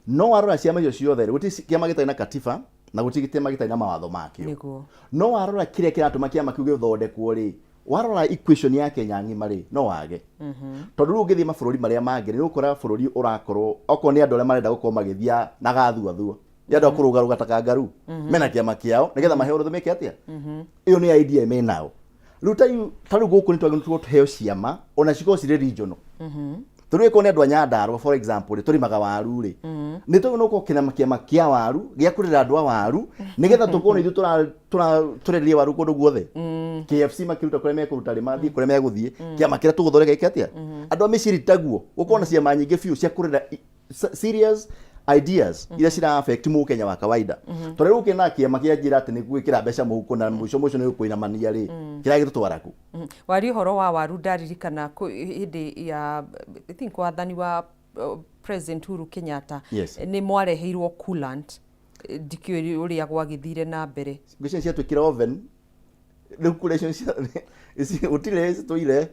No warora ciama icio ciothe rĩ, gũtirĩ kĩama gĩtarĩ na katiba na gũtirĩ kĩama gĩtarĩ na mawatho makĩo. No warora kĩrĩa kĩratũma kĩama kĩu gĩthondekwo rĩ, warora equation ya Kenya ng'ima rĩ, no wage, tondũ rĩu ũngĩthiĩ mabũrũri marĩa mangĩ nĩ ũgũkora bũrũri ũrakorwo okorwo nĩ andũ arĩa marenda gũkorwo magĩthiĩ na gathuathua, nĩ andũ a kũrũgarũga ta kangaroo, mena kĩama kĩao nĩgetha maheo rũtha meke atĩa. Ĩyo nĩ idea menao. Rĩu ta rĩu gũkũ nĩ twagĩrĩirwo tũheo ciama ona cikorwo cirĩ regional. Tondũ ĩkorwo nĩ andũ a Nyandarua, for example rĩ, tũrĩmaga waru rĩ, nĩ twagĩrĩirwo gũkorwo kĩama kĩama kĩa waru gĩa kũrĩra andũ a waru, nĩgetha tũkorwo nĩ ithuĩ tũrenderia waru kũndũ guothe. KFC makĩruta kũrĩa mekũruta rĩ, mathiĩ kũrĩa megũthiĩ, kĩama kĩrĩa tũgũthondeka gĩke atĩa? Andũ a mĩciri taguo, gũkorwo na ciama nyingĩ biũ cia kũrĩra serious ideas iria cira affect mũkenya wa kawaida. Tondũ rĩu ũkĩona kĩama kĩa njĩra atĩ nĩ gwĩkĩra mbeca mũhuko na mũico mũico nĩ gũkũinamania rĩ, kĩragĩtũtwara kũ? Waria ũhoro wa waru, ndaririkana hĩndĩ ya, I think, wathani wa President Uhuru Kenyatta, nĩ mwareheirwo coolant. Ndikĩũĩ ũrĩa gwagĩthire na mbere. Ngwĩciria ciatuĩkire oven rĩu kũrĩa icio gũtirĩ citũire,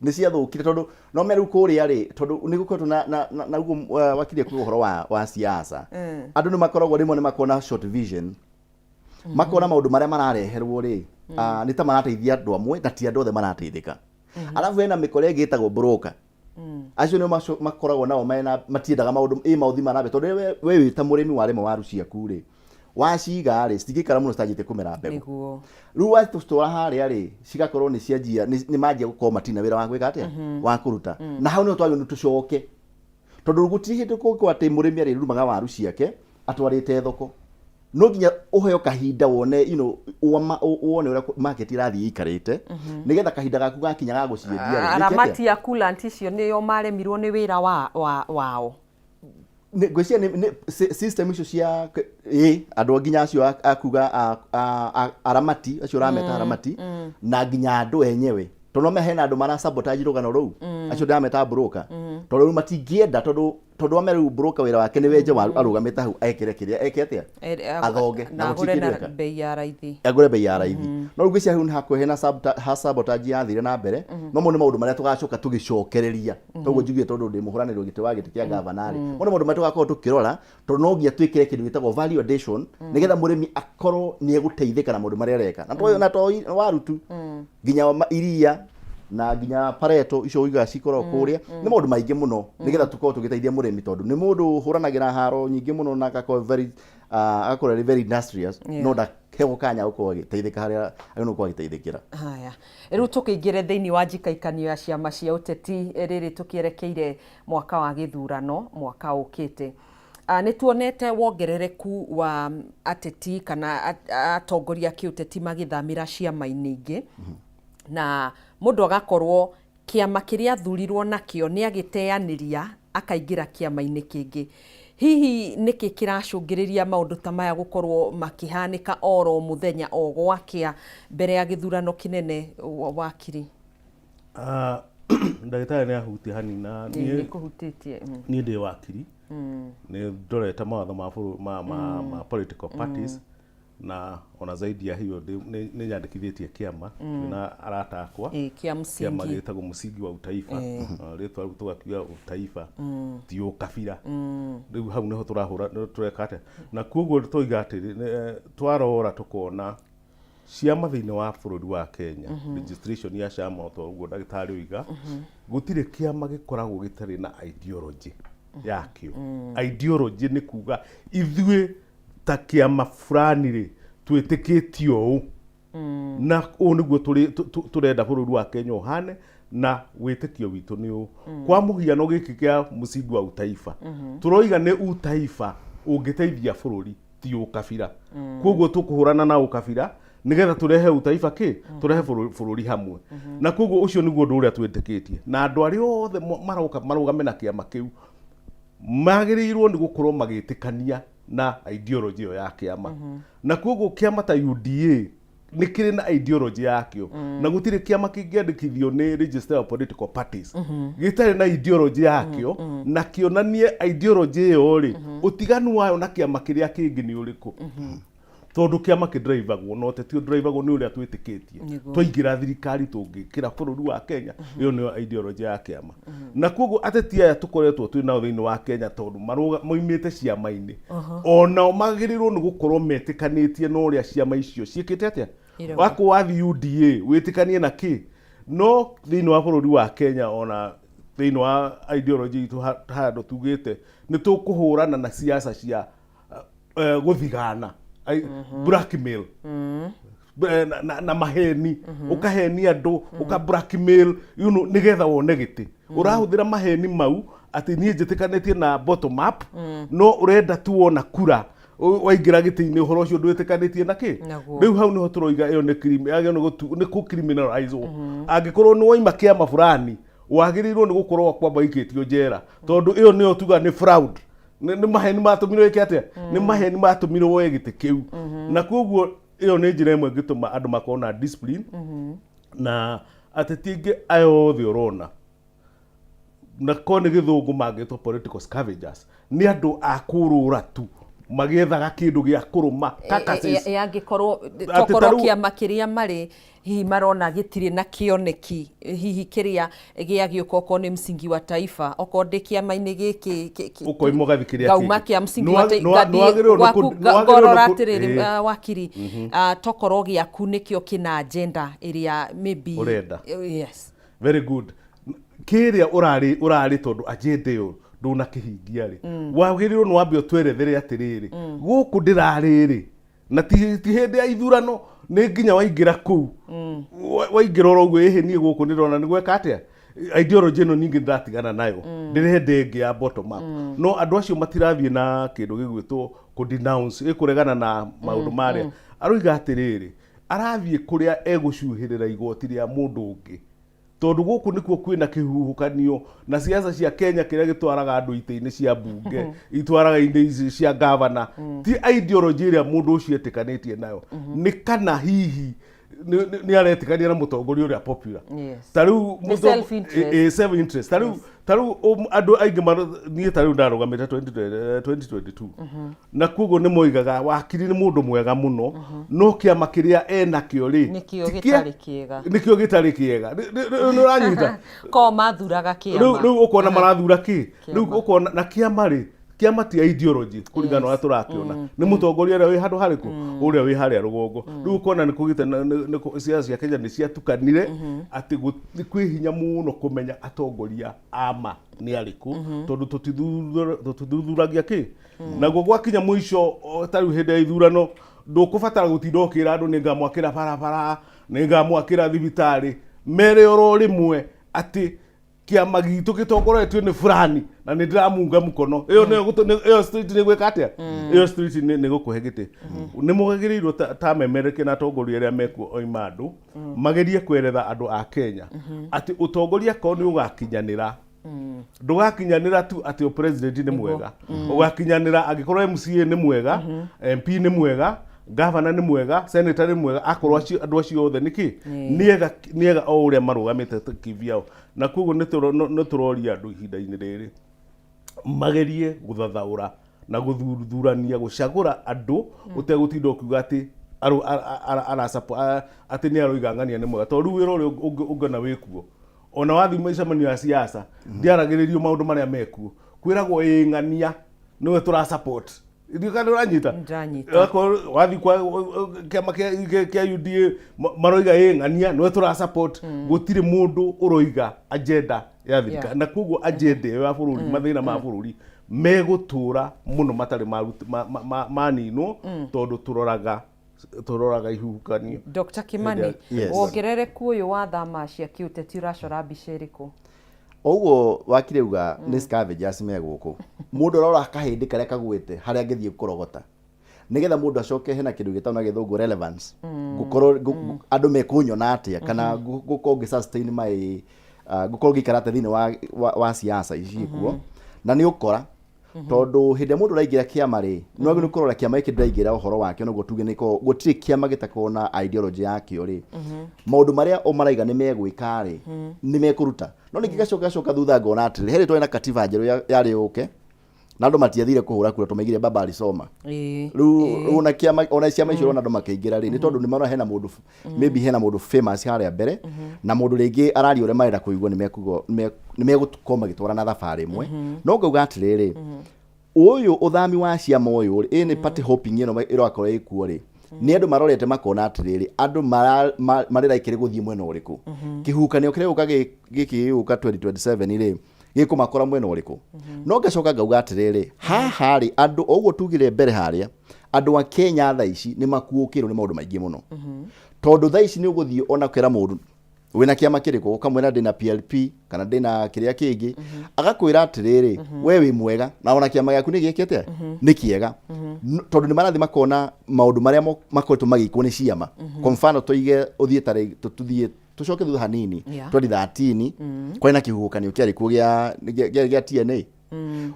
nĩ ciathũkire, tondũ no me rĩu kũrĩa rĩ, tondũ nĩ gũkoretwo na guo wakirie kuga ũhoro wa siasa. Andũ nĩ makoragwo rĩmwe nĩ makoragwo na short vision, makona maũndũ marĩa marareherwo rĩ, nĩ ta marateithia andũ amwe na ti andũ othe marateithĩka. Arabu hena mĩkora ĩngĩ ĩtagwo broker. Acio nĩo makoragwo nao mena matiendaga maũndũ ĩ maũthi ma na mbere, tondũ we wĩ ta mũrĩmi warĩma waru ciaku rĩ, waciga rĩ, citingĩikara mũno citanjĩtie kũmera mbegũ. Rĩu watũtwara harĩa rĩ, cigakorwo nĩ cianjia nĩ manjia gũkorwo matirĩ na wĩra wa gwĩka atĩa, wa kũruta. Na hau nĩho twagĩrĩirwo nĩ tũcoke, tondũ gũtirĩ hĩndĩ kũngĩkorwo atĩ mũrĩmi arĩrumaga waru ciake atwarĩte thoko. No nginya ũheo kahinda wone wone ũrĩa market ĩrathiĩ ĩikarĩte, nĩgetha kahinda gaku gakinya ga gũciendia rĩ, wĩke atĩa? Aramati a coolant icio nĩo maremirwo nĩ wĩra wao. Ngwĩciria system icio cia ĩ andũ nginya acio akuga aramati acio ũrameta aramati na nginya andũ enyewe, tondũ no hena andũ mara sabotage rũgano rũu, acio ndĩrameta broker, tondũ rĩu matingĩenda, tondũ wame rĩu broker wĩra wake nĩ wenje waru arũgamĩte hau ekĩre kĩrĩa eke atĩa, athonge na na agũre gũtirĩ na kĩndũ eka bei ya raithi. Agũre bei ya raithi. No rĩu ngwĩciria hau nĩ hakuhĩ na sabotage yathire na mbere. No mo nĩ maũndũ marĩa tũgacoka tũgĩcokereria toguo njugire, tondũ ndĩ mũhũranĩri wa gĩtĩ wa gĩtĩ kĩa gavana rĩ, mo nĩ maũndũ marĩa tũgakorwo tũkĩrora, tondũ no nginya twĩkĩre kĩndũ gĩtagwo value addition nĩgetha mũrĩmi akorwo nĩ egũteithĩka na maũndũ marĩa areka, na to na to waru tu, nginya iria na nginya pareto icio uigaga cikoragwo kũrĩa. Nĩ maũndũ maingĩ mũno nĩgetha tũkorwo tũgĩteithia mũrĩmi, tondũ nĩ mũndũ ũhũranagĩra haro nyingĩ mũno na agakorwo very agakorwo arĩ very industrious, no ndaheo kanya gũkorwo agĩteithĩka harĩa agĩrĩirwo gũkorwo agĩteithĩkĩra. Haya, rĩu tũkĩingĩre thĩinĩ wa njikaikanio ya ciama cia ũteti rĩrĩ tũkĩerekeire mwaka wa gĩthurano mwaka ũkĩte. Nĩ tuonete wongerereku wa ateti kana atongoria a kĩũteti magĩthamĩra ciama-inĩ ingĩ, na mũndũ agakorwo kĩama kĩrĩa athurirwo nakĩo nĩ agĩteanĩria akaingĩra kĩama-inĩ kĩngĩ. Hihi nĩkĩ kĩracũngĩrĩria maũndũ ta maya gũkorwo makĩhanĩka oro mũthenya o gwakĩa mbere ya gĩthurano kĩnene, wakiri? Ndagĩtarĩ nĩ ahutia hanini na nĩ kũhutĩtie. Niĩ ndĩ wakiri, nĩ ndorete mawatho ma bũrũ- ma political parties, na ona zaidi ya hiyo nĩ nyandĩkithĩtie kĩama na arata akwa. Ĩ, kĩa kĩama msingi. Gĩtagwo Msingi wa Utaifa. Rĩtwa rĩu tũgakiuga utaifa ti ũkabira. Rĩu hau nĩho tũrahũra tũreka atĩa, na koguo tũiga atĩrĩ, twarora tũkona ciama thĩinĩ wa bũrũri wa Kenya, registration ya ciama, o ta ũguo ndagĩtarĩ oiga, gũtirĩ kĩama gĩkoragwo gĩtarĩ na ideology yakĩo. Ideology nĩ kuga ithuĩ ta kĩama fulani rĩ, twĩtĩkĩtie ũũ na ũũ nĩguo tũrenda bũrũri wa Kenya ũhane, na wĩtĩkio witũ nĩ ũũ. Kwa mũhiano, gĩkĩ kĩa Msingi wa Utaifa, tũroiga nĩ utaifa ũngĩteithia bũrũri, ti ũkabira. Koguo tũkũhũrana na ũkabira nĩgetha tũrehe utaifa kĩ tũrehe bũrũri hamwe, na koguo ũcio nĩguo ũndũ ũrĩa twĩtĩkĩtie, na andũ arĩa othe maroka marũgame na kĩama kĩu magĩrĩirwo nĩ gũkorwo magĩtĩkania na ideology ĩyo ya kĩama. Na koguo kĩama ta UDA nĩ kĩrĩ na ideology yakĩo, na gũtirĩ kĩama kĩngĩandĩkithio nĩ Register of Political Parties gĩtarĩ na ideology yakĩo, na kĩonanie ideology ĩyo rĩ, ũtiganu wayo na kĩama kĩrĩa kĩngĩ nĩ ũrĩkũ, tondũ kĩama kĩndiraivagwo na ũteti ũndiraivagwo nĩ ũrĩa twĩtĩkĩtie. Twaingĩra thirikari tũngĩkĩra bũrũri wa Kenya, ĩyo nĩyo ideology ya kĩama. Na koguo ateti aya tũkoretwo twĩ nao thĩinĩ wa Kenya, tondũ moimĩte ciama-inĩ, onao magĩrĩirwo nĩ gũkorwo metĩkanĩtie na ũrĩa ciama icio ciĩkĩte atĩa. Irauga. Wako wathi UDA wĩtĩkanie na kĩ, no thĩinĩ wa bũrũri wa Kenya, ona thĩinĩ wa ideology itũ handũ tugĩte nĩ tũkũhũrana na siasa cia gũthigana, blackmail, na maheni, ũkahenia andũ, ũka blackmail nĩgetha wone gĩtĩ. Ũrahũthĩra maheni mau atĩ niĩ njĩtĩkanĩtie na bottom up, no ũrenda tu wona kura waingĩra gĩtĩ-inĩ, ũhoro ũcio ndwĩtĩkanĩtie na kĩ. Naguo. Rĩu hau nĩho tũroiga ĩyo nĩ yagĩrĩirwo nĩ kũ criminalize. Angĩkorwo nĩ waima kĩama fulani, wagĩrĩirwo nĩ gũkorwo kwamba ikĩtio njera, tondũ ĩyo nĩyo tuga nĩ fraud, nĩ maheni matũmirwo ĩke atĩa, nĩ maheni matũmirwo woe gĩtĩ kĩu. Na koguo ĩyo nĩ njĩra ĩmwe ĩngĩtũma andũ makorwo na discipline. Na ateti aingĩ aya othe ũrona, na ko nĩ gĩthũngũ mangĩtwo political scavengers, nĩ andũ a kũrũra tu magĩethaga kĩndũ gĩa kũrũma, carcasses. Angĩkorwo Atĩ tokorwo ta rĩu- kĩama kĩrĩa marĩ hihi marona gĩtirĩ na kĩoneki hihi kĩrĩa gĩa gĩũka, okorwo nĩ Msingi wa Taifa, okorwo ndĩ kĩama-inĩ gĩkĩ Ũkoima ũgathiĩ kĩrĩa ngauma kĩngĩ. kĩa Msingi Nĩwa- wa Taifa nĩwa- ngathiĩ nĩwagĩrĩirwo nĩ gwaku nĩwagĩrĩirwo nĩ ngorora atĩrĩrĩ, wakiri, tokorwo gĩaku nĩkĩo kĩna agenda ĩrĩa maybe Ũrenda. Yes. Very good. Kĩrĩa ũrarĩ tondũ agenda ĩyo ndũnakĩhingia rĩ, wagĩrĩirwo nĩ wambe ũtwerethere atĩrĩrĩ, gũkũ ndĩrarĩ rĩ, na ti hĩndĩ ya ithurano, nĩ nginya waingĩra kũu. Waingĩra oro ũguo, ĩhĩ, niĩ gũkũ ndĩrona nĩ gweka atĩa, ideology ĩno ningĩ ndĩratigana nayo, ndĩrenda ĩngĩ ya bottom up. No andũ acio matirathiĩ na kĩndũ gĩgwĩtwo kũ denounce, ĩkũregana na maũndũ marĩa aroiga atĩrĩrĩ, arathiĩ kũrĩa egũcuhĩrĩra igoti rĩa mũndũ ũngĩ. Tondũ gũkũ nĩkuo kwĩna kĩhuhũkanio na siasa cia Kenya, kĩrĩa gĩtwaraga andũ itĩ-inĩ cia mbunge, itwaraga itĩ ici cia gavana, ti ideology ĩrĩa mũndũ ũcio etĩkanĩtie nayo, nĩ kana hihi nĩ aretĩkania na mũtongoria ũrĩa popular. Ta rĩu Nĩ self-interest. Self interest. Ta rĩu andũ aingĩ niĩ ta rĩu ndarũgamĩte 2020 2022, na koguo nĩ moigaga wakiri nĩ mũndũ mwega mũno, no kĩama kĩrĩa enakĩo rĩ, Nĩkĩo ti gĩtarĩ kĩega. Nĩkĩo gĩtarĩ kĩega. Nĩ ũranyita? Ko mathuraga Rĩu kĩama. Rĩu ũkona marathura kĩ rĩu? Kĩama. Ũkona na kĩama rĩ, kĩama ti ideology kũringana na ũrĩa tũrakĩona, nĩ mũtongoria ũrĩa wĩ handũ harĩkũ, ũrĩa wĩ harĩa rũgongo. Rĩu ũkona nĩ kũgĩte siasa cia Kenya nĩ ciatukanire, atĩ nĩ kwĩ hinya mũno kũmenya atongoria ama nĩ arĩkũ, tondũ tũtithuthuragia kĩ naguo gwakinya mũico. Ta rĩu hĩndĩ ya ithurano, ndũkũbatara gũtinda ũkĩra andũ nĩ ngamwakĩra barabara, nĩ ngamwakĩra thibitarĩ. Mere oro rĩmwe atĩ kĩama gitũ gĩtongoretio nĩ fulani na nĩ ndĩramunga mũkono. Ĩyo nĩyo ĩyo street nĩ gwĩka atĩa? Ĩyo street nĩ gũkũhe gĩtĩ. Nĩ mũgagĩrĩirwo ta memereke na atongoria arĩa mekuo oima andũ magerie kweretha andũ a Kenya atĩ ũtongoria korwo nĩ ũgakinyanĩra, ndũgakinyanĩra tu atĩ o president nĩ mwega, ũgakinyanĩra angĩkorwo MCA nĩ mwega, MP nĩ mwega, gavana nĩ mwega, senator nĩ mwega, akorwo acio andũ acio othe nĩkĩ nĩega nĩega o ũrĩa marũgamĩte kivyao. Na koguo nĩ tũroria andũ ihinda-inĩ rĩrĩ magerie gũthathaũra na gũthuthurania gũcagũra andũ ũtegũtinda ũkiuga atĩ atĩ nĩ aroiga ng'ania nĩ mwega, tondũ rĩu wĩra ũrĩa ũngĩona wĩkuo, ona wathiĩ mĩcemanio ya siasa, ndiaragĩrĩrio maũndũ marĩa mekuo, kwĩragwo ĩ ng'ania nĩwe tũra support. Ndiũĩ kana ũranyita. Ndĩranyita. Akorwo wathiĩ kwa kĩama kĩa UDA, maroiga ĩ ng'ania nĩwe tũra support. Gũtirĩ mũndũ ũroiga agenda ya thirikari. Na koguo agenda ĩyo ya bũrũri, mathĩna ma bũrũri megũtũra mũno matarĩ maninwo, tondũ tũroraga ihuhũkanio. Dr. Kimani, Yes. wongerereku ũyũ wa thama cia kĩũteti ũracora mbica ĩrĩkũ? Ũguo wakire uga nĩ scavengers me gũkũ, mũndũ arora kahĩndĩ karĩa kagwĩte harĩa angĩthiĩ kũrogota nĩgetha mũndũ acoke. Hena kĩndũ gĩtagwo na gĩthũngũ relevance, ngũkorwo andũ mekũnyona atĩa, kana ngũkorwo ngĩ sustain my ngũkorwo ngĩikara atĩa thĩinĩ wa siasa ici kuo. Na nĩ ũkora tondũ hĩndĩ ĩrĩa mũndũ araingĩra kĩama rĩ, nĩ wagĩrĩirwo kũrora kĩama gĩkĩ ndĩraingĩra ũhoro wakĩo. Nĩguo tuge nĩko gũtirĩ kĩama gĩtakoragwo na ideology yakĩo rĩ, maũndũ marĩa o maraiga nĩ megwĩka rĩ, nĩ mekũruta. No ningĩ gacoka gacoka thutha ngona atĩrĩ, he rĩtwa na katiba njerũ yarĩ yũke na andũ matiathire kũhũra kura, tũmaigire baba alisoma. Rĩu ona kĩama, ona ciama icio ũrona andũ makĩingĩra rĩ, nĩ tondũ nĩ marona hena mũndũ, maybe hena mũndũ famous harĩa mbere, na mũndũ rĩngĩ araria ũrĩa marenda kũigua, nĩ megũkorwo magĩtwarana thabarĩ ĩmwe. No ngauga atĩrĩrĩ, ũyũ ũthami wa ciama ũyũ rĩ, ĩ nĩ party hopping ĩno ĩrakorwo ĩkuo rĩ, nĩ andũ marorete makona atĩrĩrĩ, andũ marĩ likely gũthiĩ mwena ũrĩkũ, kĩhuhũkanio kĩrĩa gĩũka gĩkĩ gĩgũka 2027 rĩ, gĩkũmakora mwena ũrĩkũ. No ngacoka ngauga atĩrĩrĩ, haha rĩ, andũ o ũguo tugire mbere harĩa, andũ a Kenya thaa ici nĩ makuũkĩrwo nĩ maũndũ maingĩ mũno, tondũ thaa ici nĩ ũgũthiĩ ona kwĩra mũndũ wĩna kĩama kĩrĩkũ, ũkamwĩra ndĩna PLP kana ndĩna kĩrĩa kĩngĩ, agakwĩra atĩrĩrĩ, we wĩ mwega na ona kĩama gĩaku nĩ gĩkĩ atĩa, nĩ kĩega. Tondũ nĩ marathiĩ makona maũndũ marĩa makoretwo magĩkwo nĩ ciama. Kwa mfano, tũige ũthiĩ tarĩ tũthiĩ tũcoke thutha hanini, 2013 kwarĩ na kĩhuhũkanio kĩarĩ kuo gĩa TNA,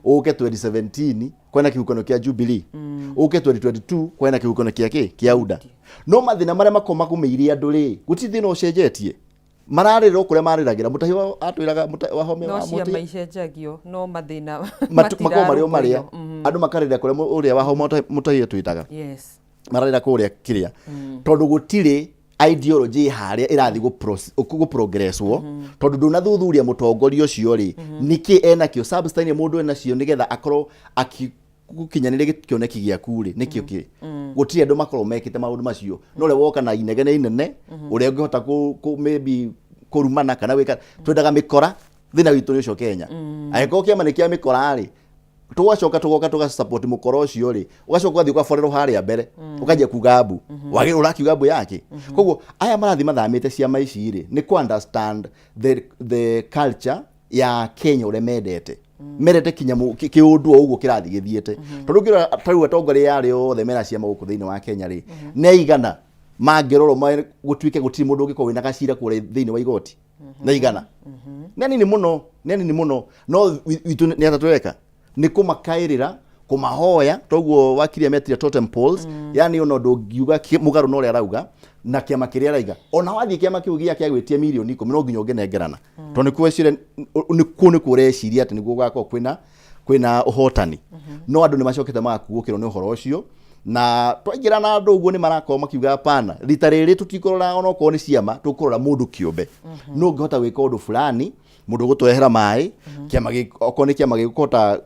ũke 2017 kwarĩ na kĩhuhũkanio kĩa Jubilee, ũke 2022 kwarĩ na kĩhuhũkanio kĩa kĩ kĩa UDA. No mathĩna marĩa makoragwo magũmĩire andũ rĩ, gũtirĩ thĩna ũcenjetie, mararĩra o kũrĩa marĩragĩra. Mũtahi atwĩraga Wahome no wa ciama icenjagio, no mathĩna makoragwo marĩ o marĩa matirarũmbũiyo. Andũ makarĩra kũrĩa ũrĩa Wahome Mũtahi atwĩtaga, mararĩra kũrĩa kĩrĩa, tondũ gũtirĩ ideology harĩa ĩrathiĩ gũprogresswo, tondũ ndũnathuthuria mũtongoria ũcio rĩ, nĩkĩ enakĩo, substance mũndũ enacio nĩgetha akorwo gũkinyanĩria kĩoneki gĩaku rĩ, nĩkĩo kĩ gũtirĩ andũ makoragwo mekĩte maũndũ macio. No ũrĩa woka na inegene inene, ũrĩa ũngĩhota maybe kũrumana kana gwĩka, twendaga mĩkora. Thĩna witũ nĩ ũcio Kenya. Angĩkorwo kĩama nĩ kĩa mĩkora rĩ, tũgacoka tũgoka tũgasupport mũkora ũcio rĩ, ũgacoka ũgathiĩ ũgaborerwo harĩa mbere, ũkanjia kuga mbu wagĩrĩirwo ũrakiuga mbu yake. Koguo aya marathiĩ mathamĩte ciama ici rĩ, nĩ kũ understand the culture ya Kenya, ũrĩa mendete kinya kĩũndũ o ũguo kĩrathiĩ gĩthiĩte. Tondũ ũngĩrora ta rĩu atongoria arĩa othe mena ciama gũkũ thĩinĩ wa Kenya rĩ, nĩ aigana mangĩrorwo gũtuĩke gũtirĩ mũndũ ũngĩkorwo wĩna gacira kũrĩa thĩinĩ wa igoti. Na 100 nĩ anini mũno, nĩ anini mũno. No witũ nĩ atĩa tũreka? Nĩ kũmakaĩrĩra, kũmahoya. Toguo wakiri ametire totem poles, yani ona ndũngiuga mũgarũ na ũrĩa arauga na kĩama kĩrĩa araiga. Ona wathiĩ kĩama kĩu gĩake agwĩtie mirioni 10, no nginya ũngĩnengerana, tondũ nĩkuo weciria, nĩkuo ũreciria atĩ nĩguo gũgakorwo kwĩna ũhotani. No andũ nĩ macokete magakuũkĩrwo nĩ ũhoro ũcio, na twaingĩra na andũ ũguo nĩ marakorwo makiuga hapana, rita rĩrĩ tũtikũrora onokorwo nĩ ciama, tũkũrora mũndũ kĩũmbe. No ũngĩhota gwĩka ũndũ fulani, mũndũ ũgũtũrehera maĩ, kĩama okorwo nĩ kĩama gĩkũhota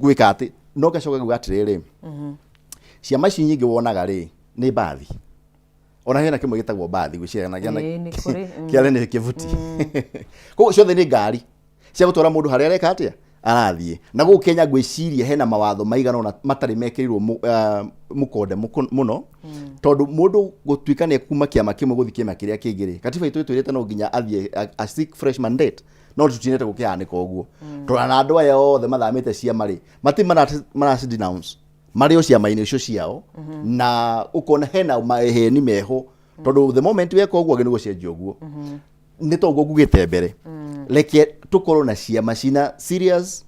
gwĩka atĩ. No ngacoka kuga atĩrĩrĩ, ciama ici nyingĩ wonaga rĩ, nĩ mbathi. Ona hena kĩmwe gĩtagwo mbathi gwĩciria na Ĩĩ, nĩ kũrĩ. Kĩarĩ nĩ kĩbuti. Koguo ciothe nĩ ngari cia gũtwara mũndũ harĩa areka atĩa, arathiĩ. Na gũkũ Kenya ngwĩciria hena mawatho maigana ũna matarĩ mekĩrĩirwo mũkonde mũno, tondũ mũndũ gũtuĩka nĩ kuma kĩama kĩmwe gũthiĩ kĩama kĩrĩa kĩngĩ rĩ, katiba itũ ĩtwĩrĩte no nginya athiĩ a seek fresh mandate, no tũtinete gũkĩhanĩka ũguo, tondũ ona andũ aya othe mathamĩte ciama rĩ, matirĩ maraci denounce, marĩ o ciama-inĩ icio ciao. Na ũkona hena maheni meho, tondũ the moment weka ũguo, agĩ nĩ gũcenjia ũguo. Nĩ toguo ngugĩte mbere, reke tũkorwo na ciama cina serious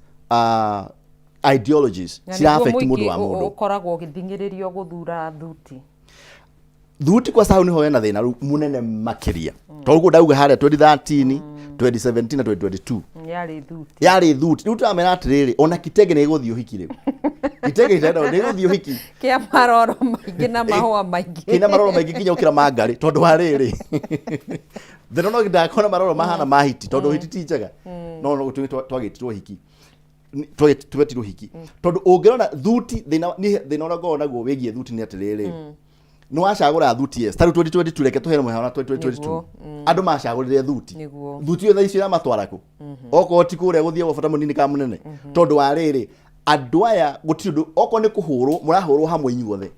ideologies Na cira nĩguo affect mũndũ mũingĩ wa mũndũ. Ũkoragwo ũgĩthing'ĩrĩrio gũthura thuti. Thuti kwa hau niho hena thĩna rĩu mũnene makĩria, tondũ ũguo ndauga harĩa 2013, 2017 na 2022 Yarĩ thuti. Yarĩ thuti. Rĩu tũramera atĩrĩrĩ, ona kitenge nĩ gĩgũthiĩ ũhiki rĩu, kitenge gĩtenda nĩ gĩgũthiĩ ũhiki. Kĩa maroro maingĩ na mahũa maingĩ. Kĩna maroro maingĩ nginya gũkĩra mangarĩ, tondũ wa rĩrĩ, thĩna no ndakona maroro mahana ma hiti, tondũ hiti ti njega. No twagĩtirwo hiki, twetirwo hiki, tondũ ũngĩrora thuti, thĩna niĩ thĩna ũrĩa ngoragwo naguo wĩgiĩ thuti nĩ atĩrĩrĩ, nĩ wacagũra thuti, yes, tarĩu 2022, reke tũheane mũhano na 2022. Andũ macagũrire thuti. Thuti ĩyo thaa icio ĩramatwara kũ, okorwo ti kũrĩa gũthiĩ gwa bata mũnini kana mũnene? Tondũ wa rĩrĩ, andũ aya gũtirĩ ũndũ, okorwo nĩ kũhũrwo mũrahũrwo hamwe inyuothe,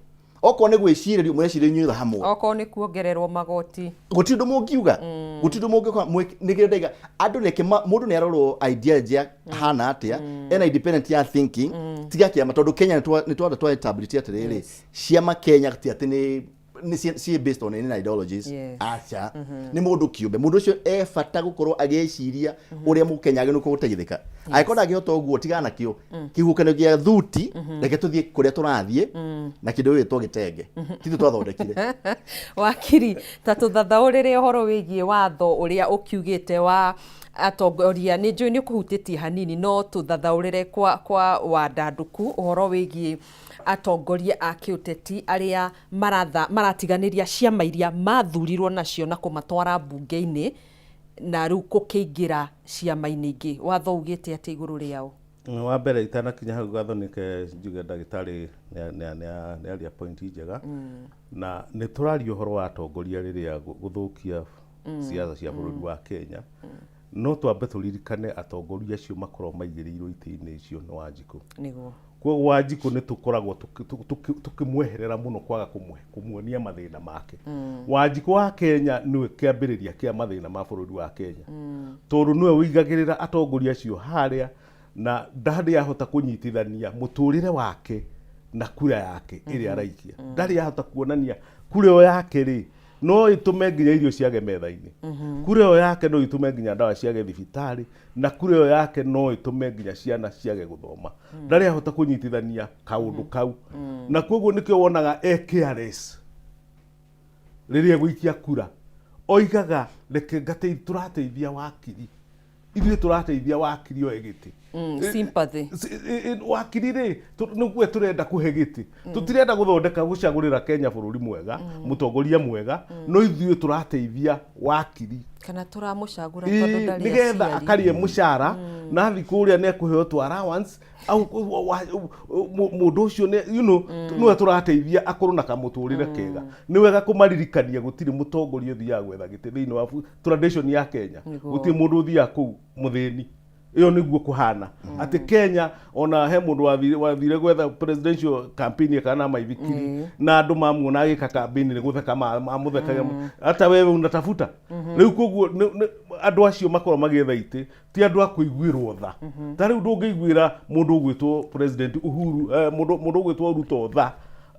okorwo nĩ gwĩcirĩrio mũrecirĩrio inyuothe hamwe, okorwo nĩ kuongererwo magoti, gũtirĩ ũndũ mũngiuga, gũtirĩ ũndũ mũngĩkora. Nĩkĩo ndaiga andũ reke mũndũ nĩ arorwo ideology ya hana atĩa, ena independent ya thinking, tiga kĩama. Tondũ Kenya nĩ twanda twa establish atĩrĩrĩ, ciama Kenya ti atĩ nĩ ciĩ based on any ideologies. Aca, nĩ mũndũ kĩũmbe. Mũndũ ũcio e bata gũkorwo agĩciria ũrĩa mũkenya agĩrĩirwo gũteithĩka. Angĩkorwo ndangĩhota ũguo, tigana nakĩo kĩhuhũkanio gĩa thuti. Reke tũthiĩ kũrĩa tũrathiĩ na kĩndũ gĩgwĩtwo gĩtenge titũ twathondekire. Wakiri, ta tũthathaũrĩre ũhoro wĩgiĩ watho ũrĩa ũkiugĩte wa atongoria. Nĩ njũĩ nĩ ũkũhutĩtie hanini, no tũthathaũrĩre kwa wandandũku ũhoro wĩgiĩ atongoria a kĩũteti arĩa maratiganĩria ciama iria mathurirwo nacio na kũmatwara mbunge-inĩ, na rĩu kũkĩingĩra ciama-inĩ ingĩ. Watho ugĩte atĩ igũrũ rĩao? Wa mbere, itanakinya hau, gathonike njuge ndagĩtarĩ nĩ aria point njega. Na nĩ tũraria ũhoro wa atongoria rĩrĩa gũthũkia siasa cia bũrũri wa Kenya, no twambe tũririkane atongoria acio makoragwo maigĩrĩirwo itĩ-inĩ icio nĩ Wanjikũ. Koguo Wanjikũ nĩ tũkoragwo tũkĩmweherera mũno kwaga kũmuonia mathĩna make. Wanjikũ wa Kenya nĩwe kĩambĩrĩria kĩa mathĩna ma bũrũri wa Kenya, tondũ nĩwe ũigagĩrĩra atongoria acio harĩa, na ndarĩ ahota kũnyitithania mũtũrĩre wake na kura yake ĩrĩa araikia. Ndarĩ ahota kuonania kura ĩyo yake rĩ, no ĩtũme nginya irio ciage metha-inĩ, kura ĩyo yake no ĩtũme nginya ndawa ciage thibitarĩ, na kura ĩyo yake no ĩtũme nginya ciana ciage gũthoma. Ndarĩ ahota kũnyitithania kaũndũ kau, na koguo nĩkĩo wonaga e careless rĩrĩa egũikia kura. Oigaga reke tũrateithia wakiri, ithuĩ tũrateithia wakiri oe gĩtĩ. Sympathy. Wakiri rĩ, nĩguo tũrenda kũhe gĩtĩ. Tũtirenda gũthondeka gũcagũrĩra Kenya bũrũri mwega, mũtongoria mwega, no ithuĩ tũrateithia wakiri. Kana tũramũcagũra tondũ ndarĩ nĩgetha aciari. akarĩe mũcara na athiĩ kũrĩa nĩ ekũheo tu allowance au mũndũ ũcio nĩ nĩwe tũrateithia akorwo na kamũtũrĩre kega. Nĩ wega kũmaririkania gũtirĩ mũtongoria ũthiaga gwetha gĩtĩ thĩinĩ wa tradition ya Kenya. Gũtirĩ mũndũ ũthiaga kũu mũthĩni. Ĩyo nĩguo kũhana atĩ Kenya ona he mũndũ wathire gwetha presidential campaign ekaga na maithikiri, na andũ mamuona agĩka campaign nĩ gũtheka mamũthekaga, "Hata wewe unatafuta rĩu?" Koguo andũ acio makorwo magĩetha itĩ ti andũ a kũiguĩrwo tha. Ta rĩu ndũngĩiguĩra mũndũ ũgwĩtwo President Uhuru, mũndũ ũgwĩtwo Ruto tha.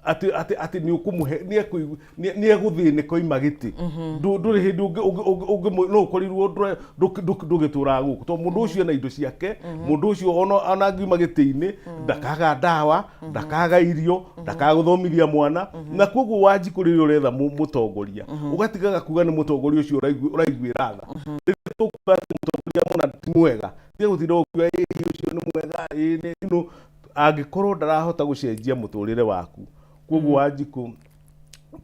Atĩ atĩ atĩ nĩ ũkũmũhe nĩ ekũigua nĩ egũthĩnĩka oima gĩtĩ. Ndũrĩ hĩndĩ ũngĩ no ũkorirwo ndũgĩtũraga gũkũ, tondũ mũndũ ũcio ena indo ciake. Mũndũ ũcio ona angiuma gĩtĩ-inĩ, ndakaga ndawa, ndakaga irio, ndakaga gũthomithia mwana. Na koguo Wanjikũ, rĩrĩa ũretha mũtongoria, ũgatigaga kuga nĩ mũtongoria ũcio ũraiguĩra tha. Rĩrĩa tũkuga atĩ mũtongoria mũna ti mwega, tiga gũtinda ũkiuga ĩ ũcio nĩ mwega, ĩ nĩ no angĩkorwo ndarahota gũcenjia mũtũrĩre waku. Koguo Wanjikũ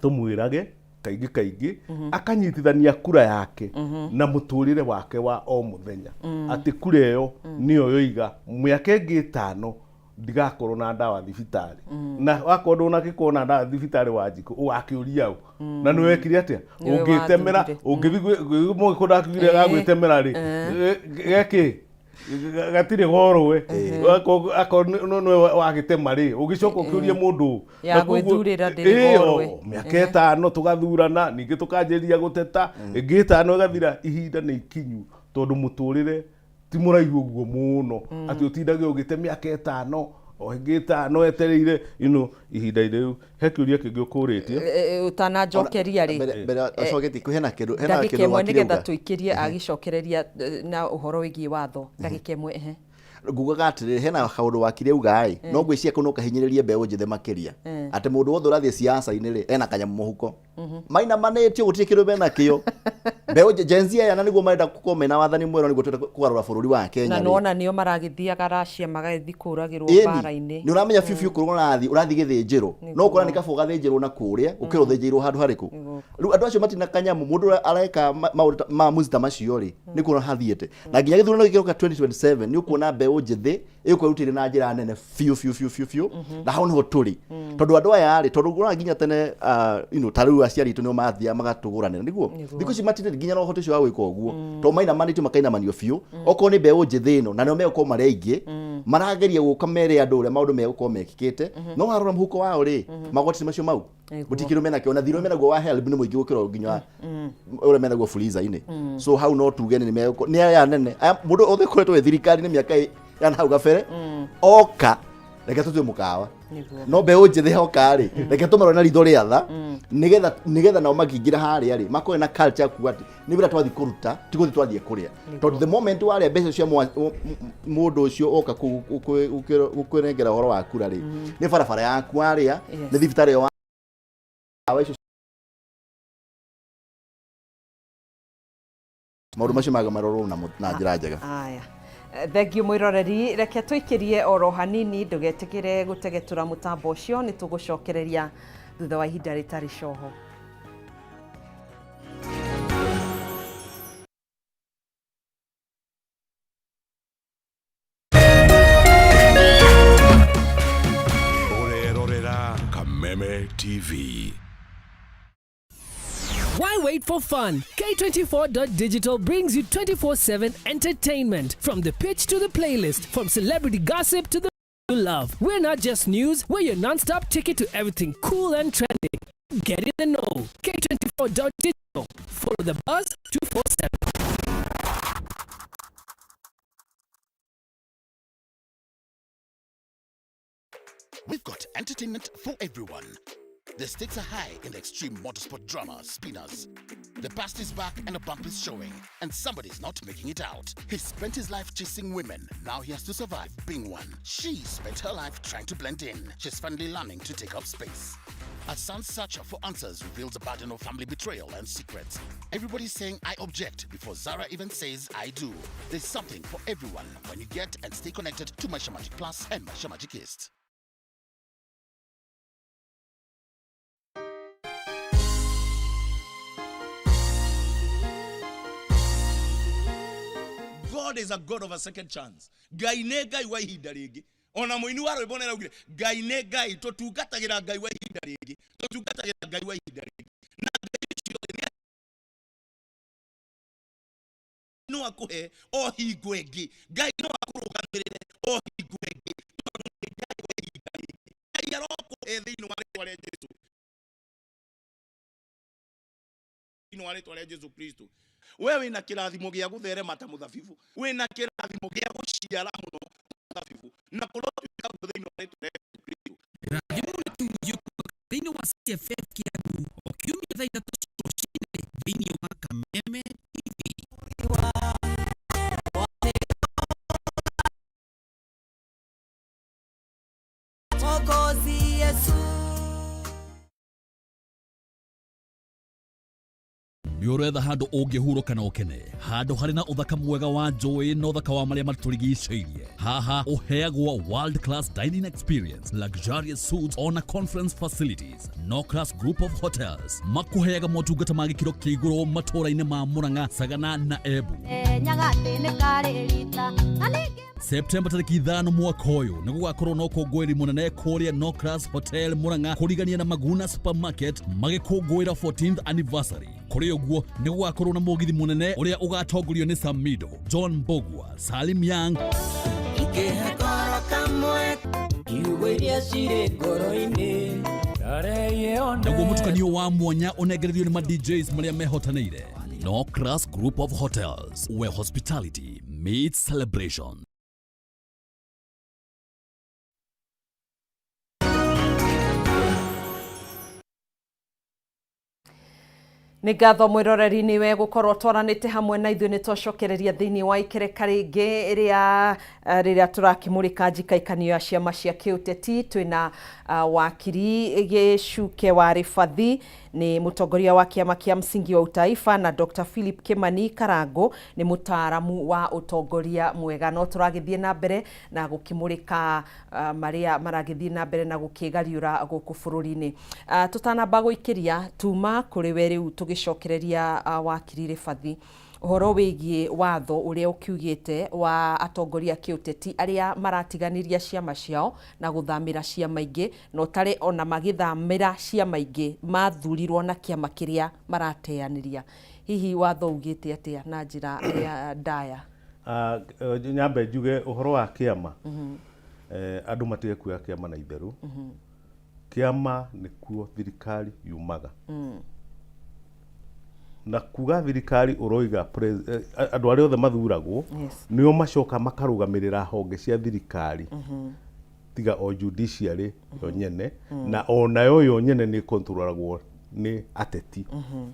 tũmwĩrage kaingĩ kaingĩ akanyitithania kura yake na mũtũrĩre wake wa o mũthenya, atĩ kura ĩyo nĩyo yoiga mĩaka ĩngĩ 5 ndigakorwo na ndawa thibitarĩ. Na wakorwo ndũnagĩkorwo na ndawa thibitarĩ, Wanjikũ, ũgakĩũria ũ? Na nĩ wekire atĩa? Nĩwe Ũngĩtemera wathurire. Ũngĩthiĩ mũgĩkũ ndakiugire gagwĩtemera rĩ, gekĩ gatirĩ gorũwe. Akorwo nĩwe wagĩtema rĩ, ũgĩcoka ũkĩũrie mũndũ ũ. Ya Na koguo- gwĩthurĩra ndĩrĩ gorũwe. O, mĩaka 5 tũgathurana, ningĩ tũkanjĩrĩria gũteta, ĩngĩ 5 ĩgathira. Ihinda nĩ ikinyu, tondũ mũtũrĩre ti mũraihu ũguo mũno atĩ ũtindage ũgĩte mĩaka 5 o ĩngĩ 5 etereire ihinda rĩu. He kĩũria kĩngĩ ũkũrĩtie? Ũtananjokeria rĩ, Mbere acoketie kũ hena kĩndũ hena ndagĩka kĩndũ 1 wakire nĩgetha uga. tũikĩrie agĩcokereria na ũhoro wĩgiĩ watho, ndagĩka 1, ehe. Ngugaga atĩrĩrĩ, hena kaũndũ wakire uga ĩ, no ngwĩciria kũu no kahinyĩrĩrie mbeũ njĩthĩ makĩria, atĩ mũndũ wothe ũrathiĩ siasa-inĩ rĩ, ena kanyamũ mũhuko. Mainamanĩtio, gũtirĩ kĩndũ mena kĩo mbeũ Gen Z aya, na nĩguo marenda gũkorwo mena wathani mwerũ, nĩguo twenda kũgarũra bũrũri wa Kenya Na rĩ. nĩwona nĩo maragĩthiaga Russia, magagĩthiĩ kũragĩrwo mbara-inĩ. Nĩ ũramenya biũ biũ kũrĩa ũrathiĩ gĩthĩnjĩro, no ũkora nĩ kaba ũgathĩnjĩrwo na kũrĩa gũkĩra ũthĩnjĩirwo handũ harĩkũ. Rĩu andũ acio matirĩ na kanyamũ. Mũndũ ũrĩa areka maũndũ maamuzi ta macio rĩ, nĩ kuona hathiĩte na nginya gĩthurano gĩkĩroka 2027, nĩ ũkuona mbeũ njĩthĩ ĩgũkorwo ĩrutĩire na njĩra nene biũ biũ biũ biũ biũ. Na hau nĩho tũrĩ, tondũ andũ aya rĩ, tondũ ũrona nginya tene ta rĩu aciari aitũ nĩo mathiaga magatũgũranĩra nĩguo. Thikũ ici matirĩ nginya na ũhoti ũcio wa gwĩka ũguo, tondũ mainamanĩtio, makainamanio biũ. Okorwo nĩ mbeũ njĩthĩ ĩno, na nĩo megũkorwo marĩ aingĩ marageria gũka mere andũ ũrĩa maũndũ megũkorwo mekĩkĩte, no warora mũhuko wao rĩ, magoti macio mau gũtirĩ kĩndũ menakĩo, na thirĩ menaguo wa HELB nĩ mũingĩ gũkĩra nginya ũrĩa menaguo fuliza-inĩ. So hau no tuge nĩ megũkorwo nĩ aya nene aya, mũndũ othe ũkoretwo wĩ thirikari-inĩ mĩaka ya na hau gabere oka, reke tũtue mũkawa. No mbeũ njĩthĩ oka rĩ, reke tũmarore na ritho rĩa tha, nĩgetha nao makĩingĩra harĩa rĩ, makorwo na culture ya kuga atĩ nĩ wĩra twathiĩ kũruta, ti gũthiĩ twathiĩ kũrĩa. Tondũ the moment warĩa mbeca cia mũndũ ũcio oka gũkũnengera ũhoro wa kura rĩ, nĩ barabara yaku warĩa, nĩ thibitarĩ ĩyo wa icio, maũndũ macio maga marorwo na njĩra njega. Aya. Thengiũ mwĩroreri, reke tũikĩrie oro hanini, ndũgetĩkĩre gũtegetũra mũtambo ũcio, nĩ tũgũcokereria thutha wa ihinda rĩtarĩ coho. Ũrerorera Kameme TV. Why wait for fun? K24.digital brings you 24/7 entertainment, from the pitch to the playlist, from celebrity gossip to the you love. We're not just news, we're your non stop ticket to everything cool and trending. Get in the know. K24.digital. Follow the buzz 247. We've got entertainment for everyone. The stakes are high in the extreme motorsport drama Spinners. The past is back and a bump is showing, and somebody's not making it out. He spent his life chasing women. Now he has to survive being one. She spent her life trying to blend in. She's finally learning to take up space. A son's search for answers reveals a burden of family betrayal and secrets. Everybody's saying "I object" before Zara even says "I do." There's something for everyone when you get and stay connected to Maisha Magic Plus and Maisha Magic East. God is a God of a second chance. Ngai nĩ Ngai wa ihinda rĩngĩ. Ona mũini wa rwĩmbo nĩaraugire Ngai nĩ Ngai, tũtungatagĩra Ngai wa ihinda rĩngĩ, tũtungatagĩra Ngai wa ihinda rĩngĩ. Na Ngai ũcio nĩ no akũhe o hingo ĩngĩ. Ngai no akũrũgamĩrĩre o hingo ĩngĩ, tondũ nĩ Ngai wa ihinda rĩngĩ. Ngai arokũhe thĩinĩ wa rĩtwa rĩa Jesu, thĩinĩ wa rĩtwa rĩa Jesu Kristo. We wĩna kĩrathimo gĩa gũtherema ta mũthabibu, wĩna kĩrathimo gĩa gũciara mũno ta mũthabibu, na kũrotuĩka guo thĩinĩ wa rĩtwa rĩa Jesu Kristo. Thĩinĩ wa CFF Kiambu o kiumia thaa 3 cia rũcinĩ thĩinĩ wa Kameme TV. Mwokozi Yesu. Nĩ ũretha handũ ũngĩhurũka na ũkene, handũ harĩ na ũthaka mwega wa njũĩ na ũthaka wa marĩa matũrigicĩirie. Haha ũheagwo world class dining experience, luxurious suites ona conference facilities. No Class Group of Hotels makũheaga motungata ma gĩkĩro kĩa igũrũ matũũra-inĩ ma Murang'a, Sagana na Embu. Nyagatĩ nĩ karĩ rita na ningĩ Septemba tarĩki 5 mwaka ũyũ nĩ gũgakorwo na ũkũngũĩri mũnene kũrĩa No Class Hotel Murang'a kũrigania na Maguna Supermarket magĩkũngũĩra 14th anniversary. Kũrĩ ũguo nĩ gũgakorwo na mũgithi mũnene ũrĩa ũgatongorio nĩ Samido, John Mbogua, Salim Young, Ingĩhe ngoro kamwe Kiugo iria cirĩ ngoro-inĩ naguo mũtukanio wa mwanya ũnengererio nĩ ma DJs marĩa mehotanĩire. No Class Group of Hotels, where hospitality meets celebration. Nĩ ngatho mwĩroreri nĩwe gũkorwo twaranĩte hamwe na ithuĩ. Nĩ twacokereria thĩinĩ wa ikereka rĩngĩ rĩa rĩrĩa tũrakĩmũrĩka njikaikanio ya ciama cia kĩũteti. Twĩna wakiri Gĩcuke wa Rĩbathi, nĩ mũtongoria wa kĩama kĩa Msingi wa Utaifa, na Dr. Philip Kimani Karango nĩ mũtaaramu wa ũtongoria mwega. No tũragĩthiĩ na mbere na gũkĩmũrĩka marĩa maragĩthiĩ na mbere na gũkĩgariũra gũkũ bũrũri-inĩ. Tũtanamba gũikĩria tuma kũrĩ we rĩu, tũgĩcokereria wakiri Rĩbathi, ũhoro wĩgiĩ watho ũrĩa ũkiugĩte wa atongoria kĩũteti arĩa maratiganĩria ciama ciao na gũthamĩra ciama ingĩ, na ũtare ona magĩthamĩra ciama ingĩ mathurirwo na kĩama kĩrĩa marateanĩria. Hihi watho ugĩte atĩa na njĩra ya ndaya? Nyambe njuge ũhoro wa kĩama. Andũ matige kuoya kĩama na itherũ. Kĩama nĩkuo thirikari yumaga. Na kuga thirikari ũroiga andũ arĩa othe mathuragwo nĩo macoka makarũgamĩrĩra honge cia thirikari, tiga o judiciary yo nyene, na onayo yo nyene nĩ kontrolagwo nĩ ateti,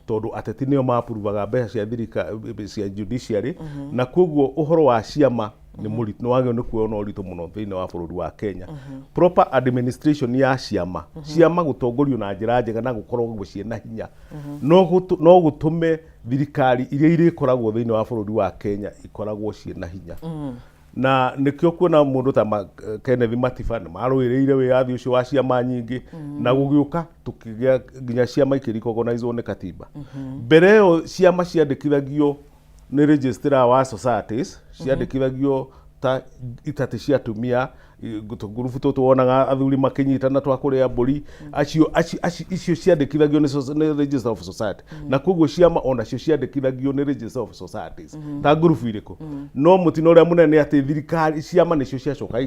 tondũ ateti nĩo mapuruvaga mbeca cia thirikari cia judiciary. Na koguo ũhoro wa ciama nĩ mũritũ, nĩ wagĩrĩirwo nĩ kuoywo na ũritũ mũno thĩinĩ wa bũrũri wa Kenya. Proper administration ya ciama, ciama gũtongorio na njĩra njega na gũkorwo ciĩna hinya, no gũtũme thirikari iria irĩkoragwo thĩinĩ wa bũrũri wa Kenya ikoragwo ciĩna hinya. Na nĩkĩo kuona mũndũ ta Kenneth Matiba nĩ marũĩrĩire wĩyathi ũcio wa ciama nyingĩ, na gũgĩũka tũkĩgĩa nginya ciama ikĩrecognizwo nĩ katiba. Mbere ĩyo ciama ciandĩkithagio nĩ registrar wa societies, ciandĩkithagio ta itatĩ cia atumia, tũngurubu tũtũ wonaga athuri makĩnyitana twa kũrĩa mbũri acio, icio ciandĩkithagio nĩ register of society. Na koguo ciama onacio ciandĩkithagio nĩ register of societies ta ngurubu irĩkũ. No mũtino ũrĩa mũnene nĩ atĩ thirikari, ciama nĩcio ciacoka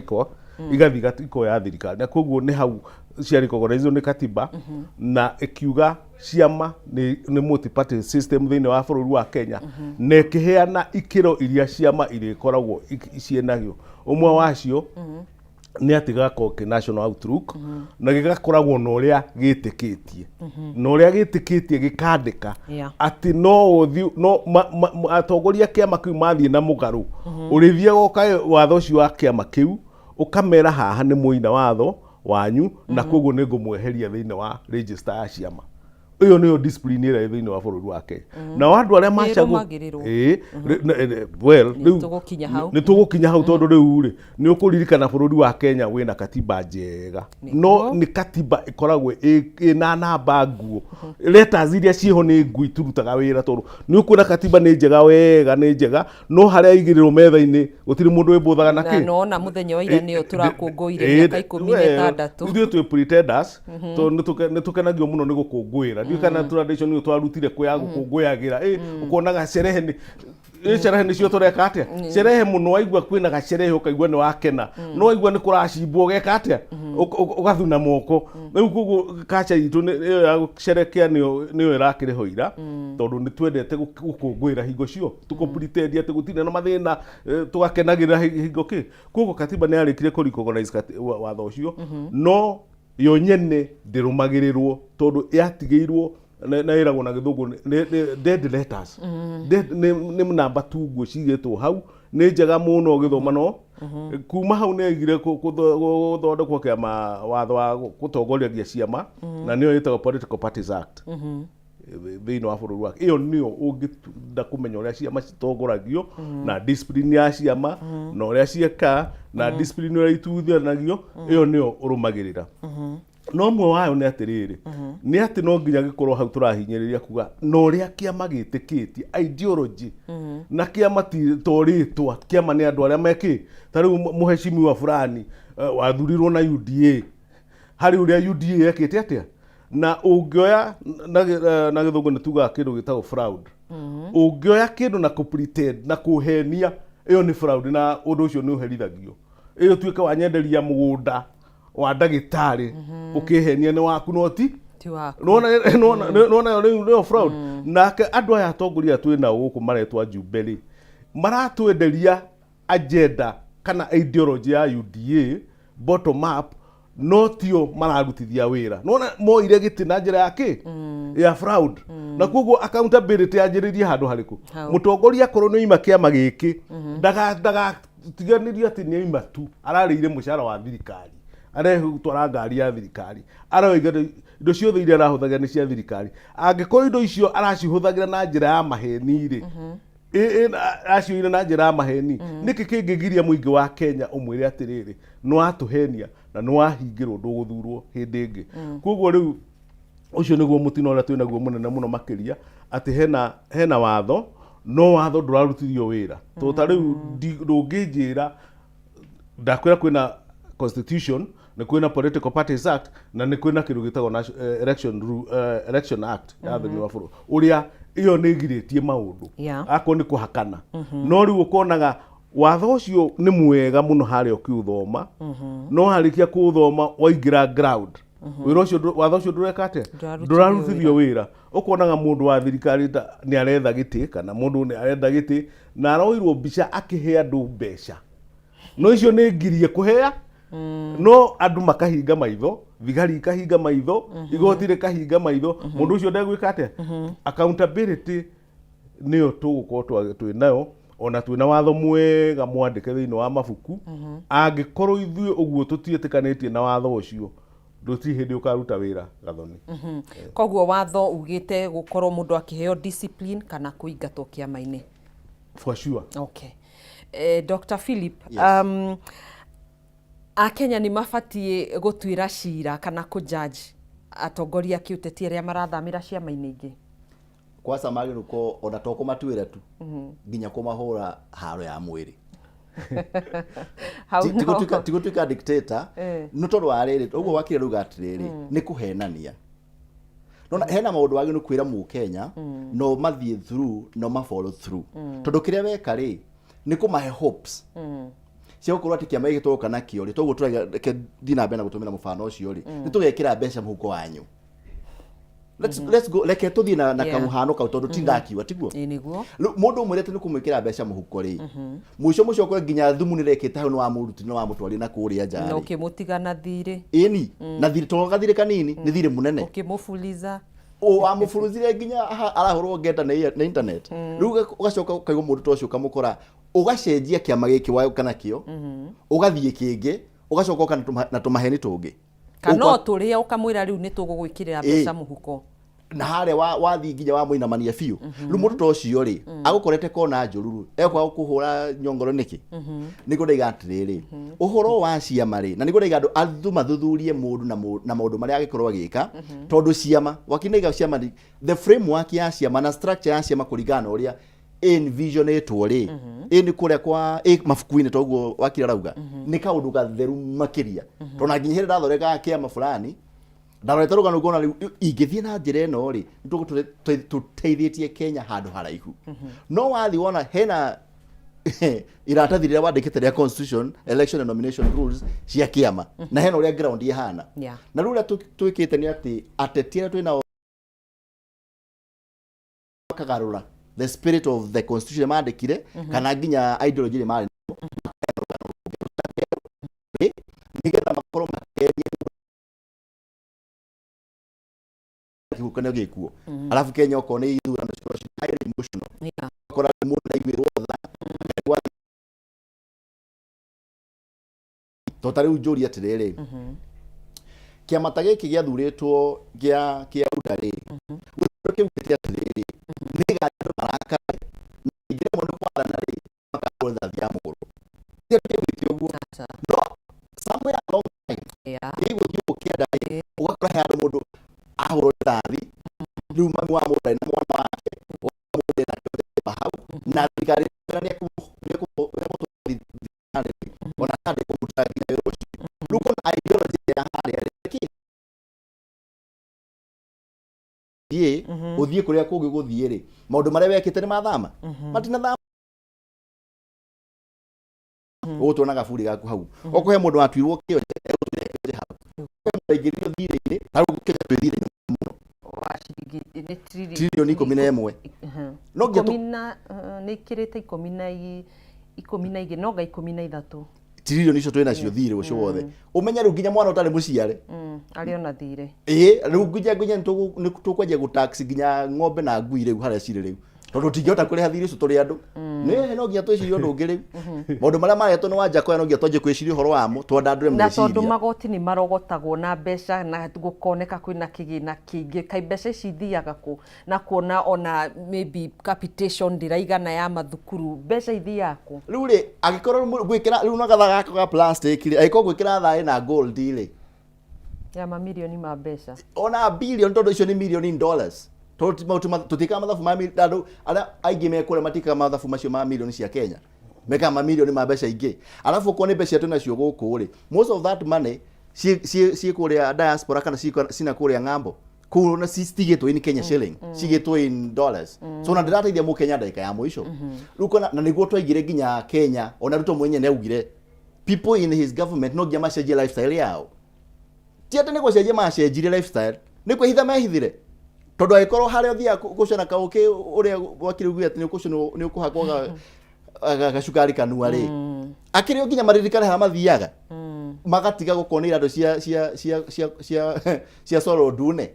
igathiĩ ikoya thirikari, na koguo nĩ hau ciarecognizwo nĩ katiba na ĩkiuga ciama nĩ multi party system thĩinĩ wa bũrũri wa Kenya, na ĩkĩheana ikĩro iria ciama irĩkoragwo ciĩnagio. Ũmwe wacio nĩ atĩ gĩgakorwo kĩ national outlook, na gĩgakoragwo na ũrĩa gĩtĩkĩtie, na ũrĩa gĩtĩkĩtie gĩkandĩka atĩ no ũthiĩ no atongoria kĩama kĩu mathiĩ na mũgarũ, ũrĩthiaga ũkae watho ũcio wa kĩama kĩu, ũkamera haha nĩ mũina watho wanyu, na koguo nĩ ngũmweheria thĩinĩ wa register ya ciama. Ĩyo nĩyo discipline ĩrĩa ĩ thĩinĩ wa bũrũri wa Kenya. Nao andũ arĩa macagwo Nĩ ĩrũmagĩrĩrwo. Ĩĩ, well, Nĩ rĩu tũgũkinya hau. Nĩ tũgũkinya hau, tondũ rĩu rĩ, nĩ ũkũririkana bũrũri wa Kenya wĩna katiba njega, no nĩ katiba ĩkoragwo ĩna namba nguo, letters iria ciĩho nĩ nguo iturutaga wĩra, tondũ nĩ ũkuona katiba nĩ njega wega, nĩ njega, no harĩa ĩigĩrĩrwo metha-inĩ gũtirĩ mũndũ wĩmbũthaga na Na kĩ. nona mũthenya wa ira nĩyo tũrakũngũire mĩaka ikũmi na ĩtandatũ. Ithuĩ twĩ pretenders, tondũ nĩ tũkenagio mũno nĩ gũkũngũĩra. Ndiũĩ kana tradition ĩyo twarutire kũ ya gũkũngũyagĩra. Ũkonaga cerehe nĩ sherehe, nĩcio tũreka atĩa sherehe mũno. Waigua kwĩna gacerehe ũkaigua nĩ wakena, no waigua nĩ kũracimbwo ũgeka atĩa? Ũgathuna moko. Rĩu koguo kacha itũ ĩyo ya gũcerekea nĩyo ĩrakĩrĩ ho ira, tondũ nĩ twendete gũkũngũĩra hingo cio, tũkũ-pretend atĩ gũtirĩ na mathĩna, tũgakenagĩrĩra hingo kĩ. Koguo katiba nĩ yarĩkire kũ recognize watho ũcio, no Yo nyene ndĩrũmagĩrĩrwo tondũ yatigĩirwo na ĩragwo na gĩthũngũ nĩ dead letters. Nĩ namba tu nguo cigĩtwo hau, nĩ njega mũno ũgĩthoma, no kuma hau nĩ yaigire gũthondekwo kĩama, watho wa gũtongoria ciama, na nĩyo ĩtagwo Political Parties Act thĩinĩ wa bũrũri wake. Ĩyo nĩyo ũngĩenda kũmenya ũrĩa ciama citongoragio na discipline ya ciama na ũrĩa cieka na discipline ũrĩa ituithanagio, ĩyo nĩyo ũrũmagĩrĩra. No ũmwe wayo nĩ atĩrĩrĩ, nĩ atĩ no nginya gĩkorwo hau tũrahinyĩrĩria kuga na ũrĩa kĩama gĩtĩkĩtie ideology na kĩama ti to rĩtwa, kĩama nĩ andũ arĩa mekĩ. Ta rĩu mũheshimiwa fulani wathurirwo na UDA, harĩ ũrĩa UDA yekĩte atĩa, na ũngĩoya na gĩthũngũ nĩ tugaga kĩndũ gĩtagwo fraud. Ũngĩoya kĩndũ na kũ-pretend na kũhenia, ĩyo nĩ fraud na ũndũ ũcio nĩ ũherithagio. Ĩyo tuĩke wanyenderia mũgũnda wa ndagĩtarĩ, ũkĩhenia nĩ waku, no ti Ti waku. Nona rĩu nĩyo fraud. Nake andũ aya atongoria twĩ nao gũkũ maretwo ajumbe rĩ, maratwenderia agenda kana ideology ya UDA bottom up, no tio mararutithia wĩra. Nona moire gĩtĩ na njĩra ya kĩ ya fraud, na koguo accountability yanjĩrĩrie handũ harĩkũ? Hau. Mũtongoria akorwo nĩ oima kĩama gĩkĩ, ndagatiganĩrio atĩ nĩ oima tu. Ararĩire mũcara wa thirikari, aretwara ngari ya thirikari, aroiga indo ciothe iria arahũthagĩra nĩ cia thirikari. Angĩkorwo indo icio aracihũthagĩra na njĩra ya maheni rĩ, acioire na njĩra ya maheni, nĩkĩ kĩngĩgiria mũingĩ wa Kenya ũmwĩre atĩrĩrĩ, nĩ watũhenia na nĩ wahingĩrwo, ndũgũthurwo hĩndĩ ĩngĩ? Koguo rĩu ũcio nĩguo mũtino ũrĩa twĩnaguo mũnene mũno makĩria, atĩ hena watho, no watho ndũrarutithio wĩra. Tondũ ta rĩu ndũngĩnjĩra, ndakwĩra kwĩna constitution, nĩ kwĩna Political Parties Act, na nĩ kwĩna kĩndũ gĩtagwo Election Act ya thĩinĩ wa bũrũri, ũrĩa ĩyo nĩ ĩgirĩtie maũndũ akorwo nĩ kũhakana. No rĩu ũkonaga watho ũcio nĩ mwega mũno harĩa ũkĩũthoma, no harĩkia kũũthoma waingĩra ground, wĩra ũcio watho ũcio ndũreka atĩa? Ndũrarutithio. Ndũrarutithio wĩra. Ũkonaga mũndũ wa thirikari ta nĩ aretha gĩtĩ kana mũndũ nĩ aretha gĩtĩ na aroirwo mbica akĩhe andũ mbeca, no icio nĩ ngirie kũhea, no andũ makahinga maitho, thigari ikahinga maitho, igoti rĩkahinga maitho, mũndũ ũcio ndegwĩka atĩa? Accountability nĩyo tũgũkorwo twĩ nayo, ona twĩna watho mwega mwandĩke thĩinĩ wa mabuku. Angĩkorwo ithuĩ ũguo tũtiĩtĩkanĩtie na watho ũcio, ndũtirĩ hĩndĩ ũkaruta wĩra, Gathoni. Koguo watho ugĩte gũkorwo mũndũ akĩheo discipline kana kũingatwo kĩama-inĩ. For sure. Okay. Dr. Philip, Yes. Akenya nĩ mabatiĩ gũtuĩra cira kana kũjudge atongoria a kĩũteti arĩa marathamĩra ciama-inĩ ingĩ? Kwanza magĩrĩirwo gũkorwo ona to kũmatuĩra tu, nginya kũmahũra haro ya mwĩrĩ. Hau Ti gũtuĩka dictator. Nĩ tondũ wa rĩrĩ, ũguo wakire rauga atĩrĩrĩ, nĩ kũhenania. Nona hena maũndũ wagĩrĩirwo kwĩra mũkenya no mathiĩ through, no ma follow through, tondũ kĩrĩa weka rĩ, nĩ kũmahe hopes cia gũkorwo atĩ kĩama gĩkĩ tũroka nakĩo rĩ, toguo tũrauga, reke thiĩ na mbere na gũtũmĩra mũbano ũcio rĩ, nĩ tũgekĩra mbeca mũhuko wanyu. Let's go, reke tũthiĩ na kamũhano kau, tondũ ti ndakiuga tiguo. Ĩ nĩguo. Rĩu mũndũ ũmwĩrĩte nĩ kũmwĩkĩra mbeca mũhuko rĩ, mũico mũico ũkore nginya thumu nĩ rekĩte hau, nĩ wamũruti, nĩ wamũtwarire na kũrĩa nja Na rĩ. ũkĩmũtiga na thirĩ. Ĩni na thirĩ, to gathirĩ kanini, nĩ thirĩ mũnene. Ũkĩmũbuliza. Wamũburuzire nginya arahũrwo ngenda nĩ internet. Rĩu ũgacoka ũkaigua mũndũ ta ũcio ũkamũkora ũgacenjia kĩama gĩkĩ waũka nakĩo, ũgathiĩ kĩngĩ, ũgacoka ũka na tũmaheni tũngĩ. Kana o tũrĩa ũkamwĩra rĩu nĩ tũgũgwĩkĩrĩra mbeca mũhuko. Na harĩa wathiĩ nginya wamũinamania biũ. Rĩu mũndũ ta ũcio rĩ, agũkorete kona njũru, ekwaga kũhũra nyongoro nĩkĩ? Nĩguo ndaiga atĩrĩrĩ, ũhoro wa ciama rĩ, na nĩguo ndaiga andũ athu mathuthurie mũndũ na maũndũ marĩa angĩkorwo agĩka, tondũ ciama wakindaiga ciama the framework ya ciama na structure ya ciama kũringana na ũrĩa envisionĩtwo rĩ, ĩ nĩ kũrĩa kwa ĩ mabuku-inĩ, toguo wakira arauga nĩ kaũndũ gatheru makĩria, tondũ na nginya hĩndĩ ndathondekaga kĩama fulani, ndarorete rũgano ngona rĩu ingĩthiĩ na njĩra ĩno rĩ, nĩ tũteithĩtie Kenya handũ haraihu. No wathiĩ wona hena iratathi rĩrĩa wandĩkĩte rĩa constitution, election and nomination rules cia kĩama, na hena ũrĩa ground ĩhana. Na rĩu ũrĩa twĩkĩte nĩ atĩ ateti arĩa twĩ nao makagarũra the spirit of the constitution mandĩkire, kana nginya ideology ĩrĩa marĩ nayo, nĩgetha makorwo makĩendia. Kĩhuhũkanio gĩkuo. Arabu Kenya okorwo nĩ ithurano cikorwo ci highly emotional. Ũgakora mũndũ ndaiguĩrwo tha, akaigua to ta rĩu njũrie atĩrĩrĩ, kĩama ta gĩkĩ gĩathurĩtwo kĩa UDA rĩ, gũtirĩ kĩugĩte atĩrĩrĩ, nĩgetha andũ marakare na ingĩremwo nĩ kwathana rĩ, makahũrwo rithathi ya mũgũrũ. Gũtirĩ kĩugĩte ũguo. No somewhere along the line, ĩgũthiĩ ũguo kĩanda rĩ, ũgakora he handũ mũndũ ahũrwo rithathi, rĩu mami wa mũndũ arĩ na mwana wake, ũgakora mũndũ ena kĩndũ hau, na thirikari nĩ ĩkũmũtwara thibitarĩ, ona kana ndĩkũmũruta nginya wĩra ũcio. Rĩu ũkona ideology ya harĩa rĩ, kĩ thiĩ ũthiĩ kũrĩa kũngĩ gũthiĩ rĩ, maũndũ marĩa wekĩte nĩ mathama, matinathama. Ũgũtwo na gaburi gaku hau, okorwo he mũndũ watuirwo kĩonje, egũtwĩra kĩonje hau. He mũndũ waingĩririo thirĩ-inĩ, ta rĩu Kenya twĩ thirĩ-inĩ mũno. Wa ciringi nĩ Tririoni 11. No nginya Ikũmi na nĩ ikĩrĩte 12, no nga 13. Tririoni icio twĩ nacio thirĩ ũcio wothe, ũmenye rĩu nginya mwana ũtarĩ mũciare Arĩ ona thirĩ. Ĩĩ, rĩu nginya nĩ tũkwanjia gũtax nginya ng'ombe na ngui rĩu harĩa cirĩ rĩu, tondũ tũtingĩhota kũrĩha thirĩ ũcio tũrĩ andũ. Nĩ no nginya twĩcirie ũndũ ũngĩ rĩu. Maũndũ marĩa maretwo nĩ Wanjakoya no nginya twanjie kwĩciria ũhoro wamo, twandandũre Na tondũ meciria. Magoti nĩ marogotagwo na mbeca na gũkoneka kwĩna kĩgĩna kĩingĩ, kaĩ mbeca ici ithiaga kũ? Na kuona ona maybe capitation ndĩraigana ya mathukuru, mbeca ithiaga kũ? Rĩu rĩ, angĩkorwo ngwĩkĩra rĩu no gatha gaka ga plastic rĩ, angĩkorwo ngwĩkĩra thaĩ na gold rĩ, ya mamirioni ma mbeca. Ona billion, tondũ icio nĩ million in dollars, tondũ tũtiĩkaga mathabu ma andũ arĩa aingĩ me kũrĩa matiĩkaga mathabu macio ma milioni cia Kenya, mekaga mamirioni ma mbeca ingĩ. Arabu okorwo nĩ mbeca twĩ nacio gũkũ rĩ, most of that money ciĩ kũrĩa diaspora kana cina kũrĩa ng'ambo kũu, na citigĩtwo in Kenya shilling, cigĩtwo in dollars. So na ndĩrateithia mũkenya ndagĩka ya mũico rĩu kona, na nĩguo twaigire nginya Kenya. Ona Ruto mwenye nĩ augire people in his government no nginya macenjie lifestyle yao. Ti atĩ nĩ gũcenjia macenjirie lifestyle, nĩ kwĩhitha mehithire, tondũ angĩkorwo harĩa ũthiaga gũcũna kaũkĩ ũrĩa wakiri uge atĩ nĩ ũkũcũnwo, nĩ ũkũhakwo gacukari kanua rĩ, akĩrĩ o nginya maririkane harĩa mathiaga, magatiga gũkorwo nĩ iratũ cia coro ndune,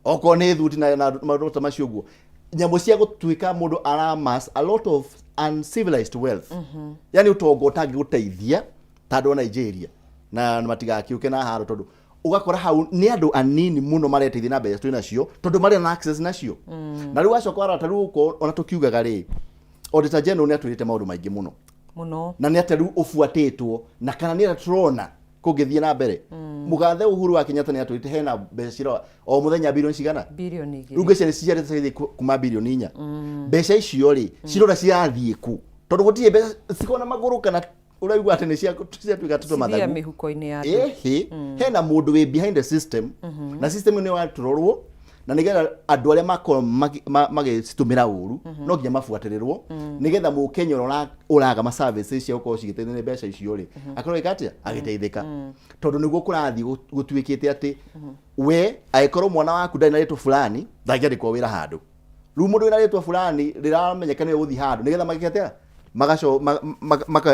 okorwo nĩ thuti na maũndũ ta macio ũguo, nyamũ cia gũtuĩka mũndũ aramas a lot of uncivilized wealth, yani ũtonga ũtangĩgũteithia ta andũ a Nigeria na matigakĩũke na haro, tondũ ũgakora hau nĩ andũ anini mũno mareteithia na mbeca twĩ nacio, tondũ marĩ na access nacio. Na rĩu wacoka warora ta rĩu ũkorwo ona tũkiugaga rĩ, Auditor General nĩ atwĩrĩte maũndũ maingĩ mũno. Mũno. Na nĩ atĩ rĩu ũbuatĩtwo na kana nĩ atĩa tũrona kũngĩthiĩ na mbere. Mũgathe Uhuru wa Kenyatta nĩ atwĩrĩte hena mbeca cira o mũthenya bilioni cigana? Bilioni 2. Rĩu ngwĩciria nĩ ciarĩte cigĩthiĩ kuma bilioni 4. Mbeca icio rĩ, cirora cirathiĩ kũ? Tondũ gũtirĩ mbeca cikoragwo na magũrũ, kana ũraigua atĩ nĩ ciatuĩka tũtũ Cithiaga mathagu. Mĩhuko-inĩ ya andũ. Ĩhĩ, hena mũndũ wĩ behind the system, na system ĩyo nĩ watũrorwo na nĩgetha andũ arĩa makorwo magĩcitũmĩra ũru no nginya mabuatĩrĩrwo, nĩgetha mũkenya ũrĩa ũraga ma services cia gũkorwo cigĩteithia nĩ mbeca icio rĩ, akorwo agĩka atĩa, agĩteithĩka. Tondũ nĩguo kũrathiĩ gũtuĩkĩte atĩ we angĩkorwo mwana waku ndarĩ na rĩtwa fulani ndangĩandĩkwo wĩra handũ. Rĩu mũndũ wĩna rĩtwa fulani rĩramenyeka nĩwe ũgũthiĩ handũ, nĩgetha magĩke atĩa,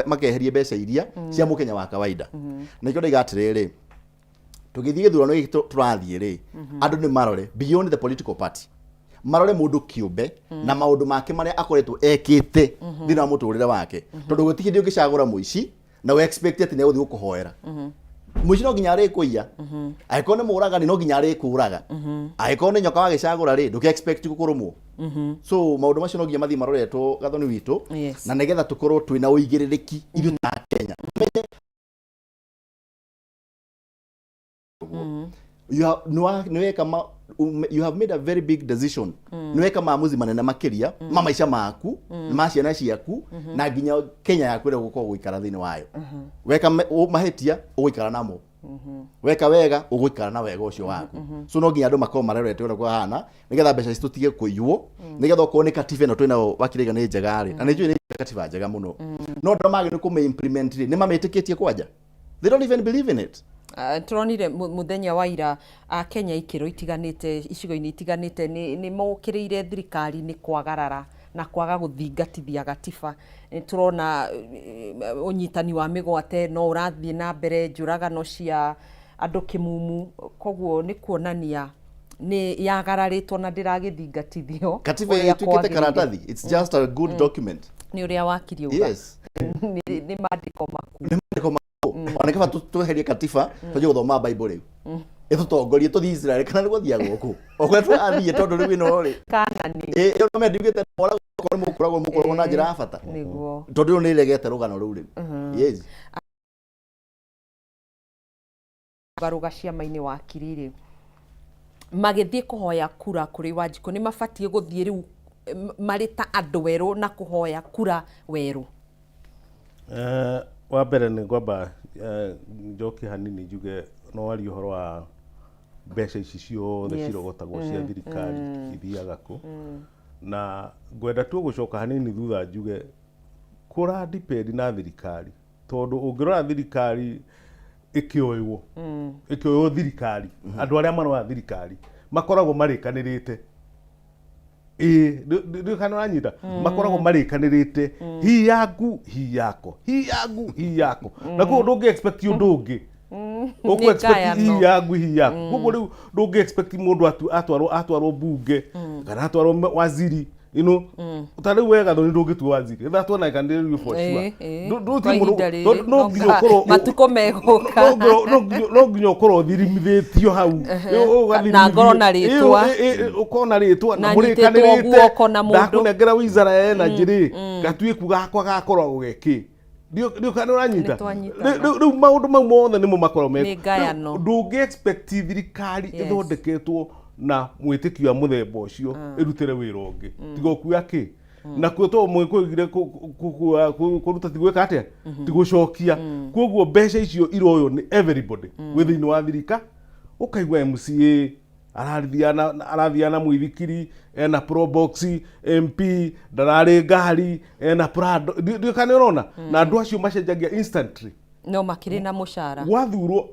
makeherie mbeca iria cia mũkenya wa kawaida. Na nĩkĩo ndaiga atĩrĩrĩ, tũgĩthiĩ gĩthurano gĩkĩ tũrathiĩ rĩ, andũ nĩ marore beyond the political party, marore mũndũ kĩũmbe na maũndũ make marĩa akoretwo ekĩte thĩinĩ wa mũtũrĩre wake, tondũ gũtirĩ hĩndĩ ũngĩcagũra mũici na we expect atĩ nĩ egũthiĩ gũkũhoera. Mũici no nginya arĩkũiya, angĩkorwo nĩ mũragani no nginya arĩkũraga, angĩkorwo nĩ nyoka wagĩcagũra rĩ, ndũkĩ expect gũkũrũmwo. So maũndũ macio no nginya mathiĩ maroretwo, Gathoni witũ, na nĩgetha tũkorwo twĩna ũigĩrĩrĩki ithuĩ ta Kenya. Menye you have nĩ weka you have made a very big decision, nĩ weka maamuzi manene makĩria ma maica maku, ma ciana ciaku, na nginya Kenya yaku ĩrĩa ũgũkorwo gũikara thĩinĩ wayo. Weka mahĩtia ũgũikara namo, weka wega ũgũikara na wega ũcio waku. So no nginya andũ makorwo marorete ũrĩa kũhana, nĩgetha mbeca ici tũtige kũiywo, nĩgetha okorwo nĩ katiba ĩno twĩnayo wakiraiga nĩ njega rĩ, na nĩ njũĩ nĩ katiba njega mũno, no andũ magĩ nĩ kũmĩ implement rĩ, nĩ mamĩtĩkĩtie kwanja? They don't even believe in it. Tũronire mũthenya wa ira Akenya ikĩro itiganĩte icigo-inĩ itiganĩte nĩ mokĩrĩire thirikari nĩ kwagarara na kwaga gũthingatithia gatiba. Nĩ tũrona ũnyitani wa mĩgwate no ũrathiĩ na mbere, njũragano cia andũ kĩmumu, koguo nĩ kuonania Nĩ yagararĩtwo na ndĩragĩthingatithio Katiba ũrĩa ĩtuĩkĩte kwagĩrĩire. karatathi. It's just a good document. Nĩ ũrĩa wakiri auga. Yes. Nĩ maandĩko maku. Nĩ maandĩko maku. Ona kaba tweherie katiba tũnjie gũthoma Bible rĩu. Ĩtũtongorie tũthiĩ Israel kana nĩ gũthiagwo kũ? O kũrĩa tũrathiĩ tondũ rĩu ĩno rĩ. Kanani. Ĩ ĩyo no ndiugĩte moragwo okorwo nĩ mũkũragwo mũkũragwo na njĩra ya bata. Nĩguo. Tondũ ĩyo nĩ ĩregete rũgano rũu rĩu. Yes. Garũga ciama-inĩ wakiri rĩ magĩthiĩ kũhoya kura kũrĩ Wanjikũ nĩ mabatiĩ gũthiĩ rĩu marĩ ta andũ werũ na kũhoya kura werũ? Wa mbere nĩ ngwamba njoke hanini njuge no warie ũhoro wa mbeca ici ciothe cirogotagwo cia thirikari ithiaga kũ, na ngwenda tu gũcoka hanini thutha njuge kũra depend na thirikari, tondũ ũngĩrora thirikari ĩkĩoywo ĩkĩoywo thirikari, andũ arĩa maroya thirikari makoragwo marĩkanĩrĩte, ĩĩ, ndũ kana ũranyita, makoragwo marĩkanĩrĩte hii yangu hii yako, hii yangu hii yako, na koguo ndũngĩ expect ũndũ ũngĩ. Ũkũ expect Ngayano. hii yangu hii yako, koguo rĩu ndũngĩ expect mũndũ atwarwo bunge kana atwarwo waziri ino ta rĩu we Gathoni ndũngĩtua waziri thaa tuona kanĩrĩrio for sure. Kwa ihinda rĩrĩ, Tondũ no no nginya ũkorwo matukũ megũka. No nginya ũkorwo ũthirimithĩtio hau. Na ngorwo na rĩtwa. Ũkorwo na rĩtwa Na nyitĩtwo guoko na mũndũ. Ndakũnengera wizara ya energy rĩ, gatuĩku gakwa gakoragwo gekĩ ndio kana ũranyita? Nĩtwanyitana. Rĩu maũndũ mau mothe nĩmo makoragwo me Nĩ ngayano. Rĩu ndũngĩ expect thirikari ĩthondeketwo na mwĩtĩkio wa mũthemba ũcio ĩrutĩre wĩra ũngĩ tiga ũkuoya kĩ nakuo to mwĩkũigire kũruta ti gwĩka atĩa ti gũcokia. Koguo mbeca icio iroywo nĩ everybody wĩ thĩinĩ wa thirika, ũkaigua MCA arathiaga na mũithikiri ena Probox, MP ndararĩ ngari ena Prado. Ndiũ kana ũrona na andũ acio macenjagia instantly. No makĩrĩ na mũcara. Gwathurwo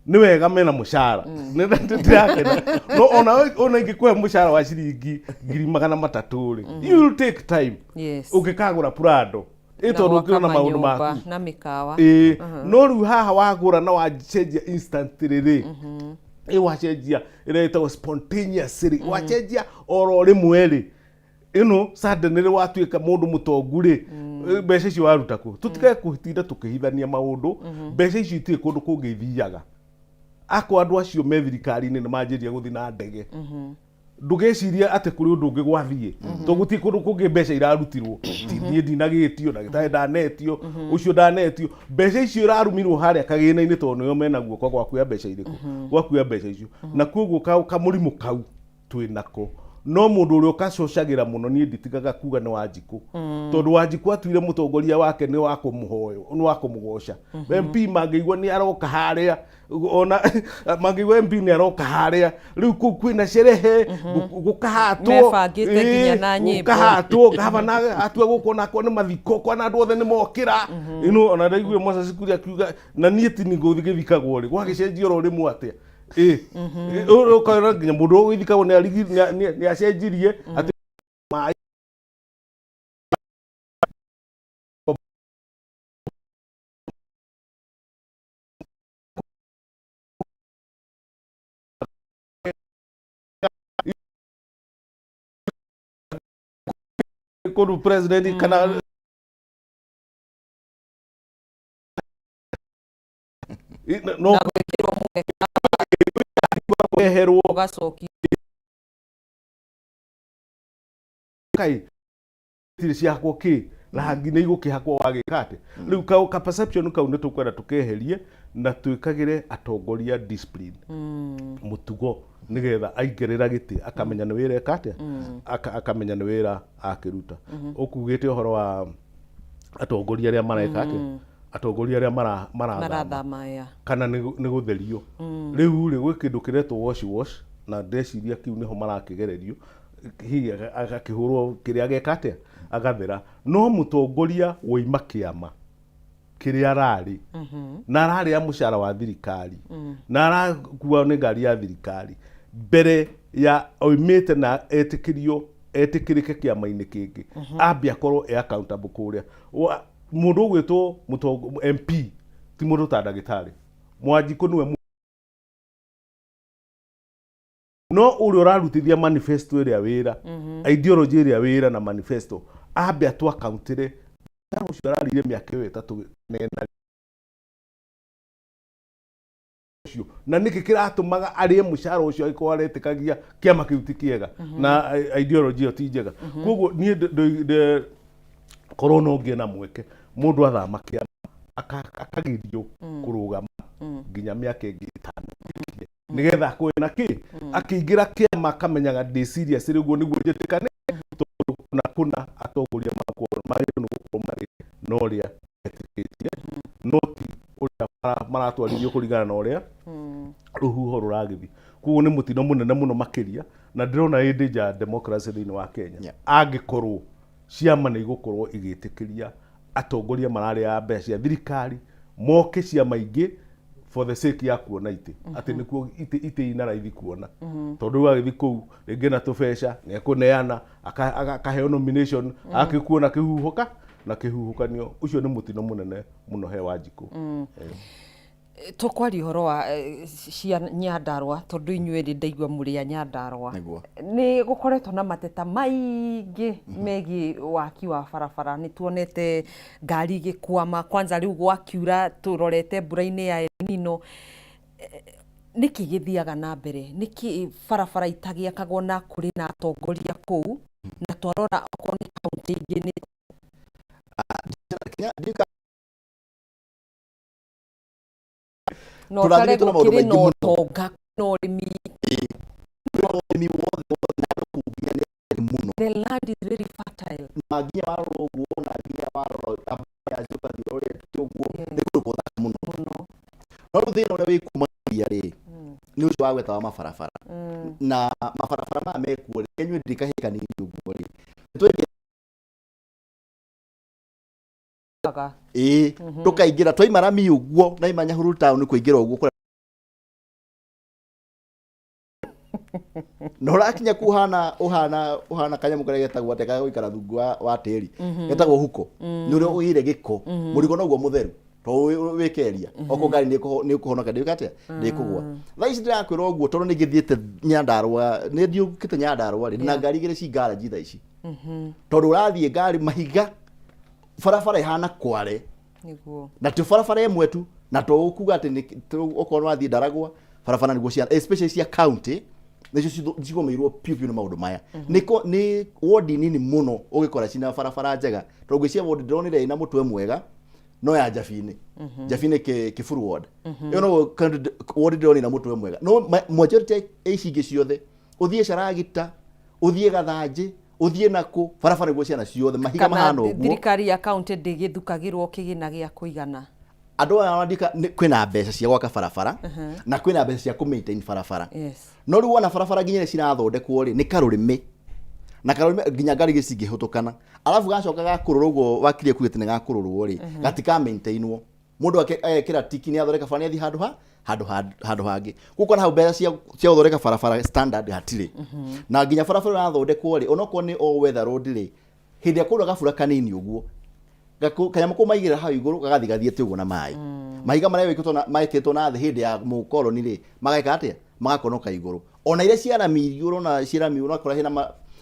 nĩ wega mena mũcara. Ndĩrakena no ona ingĩkũhe mũcara wa ciringi 300,000 rĩ, you will take time ũngĩkagũra Prado ĩ Na tondũ gwaka ũkĩona maũndũ manyũmba maku na mĩkawa. Ĩĩ, no rĩu haha wagũra na wacenjia instantly rĩ, ĩ wacenjia ĩrĩa ĩtagwo spontaneous rĩ, wacenjia oro rĩmwe rĩ, ĩno suddenly watuĩka mũndũ mũtongu rĩ, mbeca icio waruta kũ? Tũtikae kũtinda tũkĩhithania maũndũ. Mbeca icio itirĩ kũndũ kũngĩ ithiaga. Akorwo andũ acio me thirikari-inĩ nĩ manjĩrĩria gũthiĩ na ndege, ndũgeciria atĩ kũrĩ ũndũ ũngĩ gwathiĩ, tondũ gũtirĩ kũndũ kũngĩ mbeca irarutirwo. Ti niĩ ndinagĩtio, ndagĩtarĩ ndanetio, ũcio ndanetio. Mbeca icio irarumirwo harĩa kagĩna-inĩ tondũ nĩo mena guoko gwa kuoya mbeca irĩkũ, gwa kuoya mbeca icio. Na koguo kamũrimũ kau twĩ nako, no mũndũ ũrĩa ũkacocagĩra mũno niĩ nditigaga kuga nĩ Wanjikũ, tondũ Wanjikũ atuire mũtongoria wake nĩ wa kũmũhoyo, nĩ wa kũmũgoca. MP mangĩigua nĩ aroka harĩa, ona mangĩigua MP nĩ aroka harĩa rĩu kũu kwĩna sherehe, gũkahatwo. Mebangĩte nginya na nyĩmbo. Gũkahatwo gavana atua gũkũ onakwa nĩ mathiko kwana andũ othe nĩ mokĩra ĩno. Ona ndaiguire Moses Kuria akiuga na niĩ ti nĩ gĩthikagwo rĩ gwagĩcenjia oro rĩmwe atĩa. Ĩ ũkona nginya mũndũ ũgĩthikagwo nĩ acenjirie atĩ maĩ kũndũ president kana no Na gwĩkĩrwo mũgeka. Kweherwo. Ũgacokio. Kai tirĩ ciakwo kĩ rangi nĩ igũkĩhakwo wagĩka atĩ rĩu ka perception kau nĩ tũkwenda tũkeherie na twĩkagĩre atongoria discipline, mũtugo, nĩgetha aingĩrĩra gĩtĩ akamenya nĩ wĩra eka atĩa, akamenya nĩ wĩra akĩruta. Ũkugĩte ũhoro wa atongoria arĩa mareka atĩa, atongoria arĩa marathama marathama ya kana nĩ gũtherio rĩu rĩ, gwĩ kĩndũ kĩretwo wash wash, na ndeciria kĩu nĩho marakĩgererio, hihi agakĩhũrwo kĩrĩa ageka atĩa agathera. No mũtongoria woima kĩama kĩrĩa ararĩ na ararĩa mũcara wa thirikari na arakuo nĩ ngari ya thirikari mbere ya oimĩte na etĩkĩrio etĩkĩrĩke kĩama-inĩ kĩngĩ, ambe akorwo e accountable kũrĩa. Mũndũ ũgwĩtwo MP ti mũndũ ta ndagĩtarĩ Mwanjikũ nĩwe. No ũrĩa ũrarutithia manifesto ĩrĩa wĩra, ideology ĩrĩa wĩra na manifesto, ambe atũ accountĩre mũcara ũcio ararĩire mĩaka ĩyo 3 kana 4 ũcio, na nĩkĩ kĩratũmaga arĩe mũcara ũcio angĩkorwo aretĩkagia kĩama kĩu ti kĩega na ideology ĩyo ti njega. Koguo niĩ korwo no ngĩe na mweke, mũndũ athama kĩama akagirio kũrũgama nginya mĩaka ĩngĩ 5 nĩgetha akorwo na kĩ akĩingĩra kĩama akamenyaga ndĩ serious rĩguo nĩguo njĩtĩkane, tondũ kũna kũna atongoria makwa magĩrĩirwo nĩ gũkorwo marĩ na ũrĩa metĩkĩtie, no ti ũrĩa maratwarithio kũringana na ũrĩa rũhuho rũragĩthiĩ. Koguo nĩ mũtino mũnene mũno makĩria, na ndĩrona ĩ danger democracy thĩinĩ wa Kenya angĩkorwo ciama nĩ igũkorwo igĩtĩkĩria atongoria mararĩa mbeca cia thirikari moke ciama ingĩ for the sake ya kuona itĩ, atĩ nĩkuo itĩ ina raithi kuona, tondũ rĩu agĩthiĩ kũu rĩngĩ na tũbeca nĩ ekũneana akaheo nomination, agakĩkuona kĩhuhũka na kĩhuhũkanio. Ũcio nĩ mũtino mũnene mũno he Wanjikũ. Tũkwaria ũhoro wa cia Nyandarũa, tondũ inyuĩ rĩ ndaigua mũrĩ a Nyandarũa. Nĩguo. Nĩ gũkoretwo na mateta maingĩ megiĩ waki wa barabara. Nĩ tuonete ngari igĩkwama, kwanza rĩu gwakiura tũrorete mbura-inĩ ya El Nino. Nĩkĩ gĩthiaga na mbere? Nĩkĩ barabara itagĩakagwo na kũrĩ na atongoria kũu? Na twarora okorwo nĩ kaũntĩ ingĩ nĩ na ũtare Tũrathimĩtwo na maũndũ gũkĩrĩ na maingĩ mũno. ũtonga na ũrĩmi. Kwĩna ũrĩmi wothe wothe na andũ kũu nginya nĩ mũno. The land is very fertile. Na nginya warora ũguo, na nginya warora ya ũgathiĩ ũrorete ũguo, nĩ kũndũ gũthaka mũno. Mũno. No rĩu thĩna ũrĩa wĩ kumagia rĩ, nĩ ũcio wa gweta wa mabarabara. Na mabarabara maya mekuo rĩ, inyuĩ ndĩ kahĩĩ kanini ũguo rĩ, nĩ Aga. Ĩĩ, tũkaingĩra twaima rami ũguo na ima Nyahururu town kũingĩra ũguo kũrĩa na ũrakinya kuu ũhana ũhana ũhana kanyamũ karĩa getagwo atĩa ga gũikara rungu wa tĩri, getagwo huko, nĩ ũrĩa ũgĩire gĩko mũrigo noguo mũtheru tondũ wĩkeria okorwo ngari nĩ ĩkũhonoka ndĩka atĩa ndĩkũgwa. Thaa ici ndĩrakwĩra ũguo tondũ nĩ ngĩthiĩte Nyandarũa, nĩ thiũkĩte Nyandarũa rĩ, na ngari 2 ci garage thaa ici, tondũ ũrathiĩ ngari mahiga, barabara ĩhana kware. Nĩguo. Na ti barabara ĩmwe tu, na to kuga atĩ okorwo wathiĩ Ndaragwa barabara nĩguo cia especially cia county nĩcio cigũmĩirwo piũ piũ nĩ maũndũ maya. Nĩ wodi nini mũno ũgĩkora cina barabara njega, tondũ ngwĩciria wodi ndĩronire ĩna mũtwe mwega no ya Njabinĩ, Njabinĩ Kĩburu ward ĩyo no wodi ndĩronire na mũtwe mwega, no majority ya ici ingĩ ciothe, ũthiĩ Caragita, ũthiĩ Gathanjĩ, ũthiĩ nakũ, barabara nĩguo ciana ciothe mahiga Kana mahana ũguo. Thirikari ya kaunti ndĩgĩthukagĩrwo kĩgĩna gĩa kũigana? Andũ aya mandika kwĩna mbeca cia gwaka barabara na kwĩna mbeca cia kũ maintain barabara. No rĩu wona barabara nginya iria cirathondekwo rĩ, nĩ karũrĩmĩ na karũrĩmĩ nginya ngari igĩrĩ cingĩhĩtũkana, arabu gacoka gakũrũrwo ũguo wakirie kuga atĩ nĩ gakũrũrwo rĩ, gatika maintainwo. Mũndũ agekĩra tiki nĩ athondeka bara, nĩ athiĩ handũ ha handũ ha handũ hangĩ. Koguo ũkona hau mbeca cia gũthondeka barabara standard hatirĩ. Na nginya barabara ĩrathondekwo rĩ, onokorwo nĩ all weather road rĩ, hĩndĩ ĩrĩa kwaura gabura kanini ũguo, kanyamũ kau maigĩrĩra hau igũrũ gagathiĩ gathiĩte ũguo na maĩ. Mahiga marĩa mekĩrĩtwo na thĩ hĩndĩ ya mũkoroni rĩ, mageka atĩa? Magakonoka igũrũ. Ona iria cia rami iria ũrona cia rami, ũrakora hena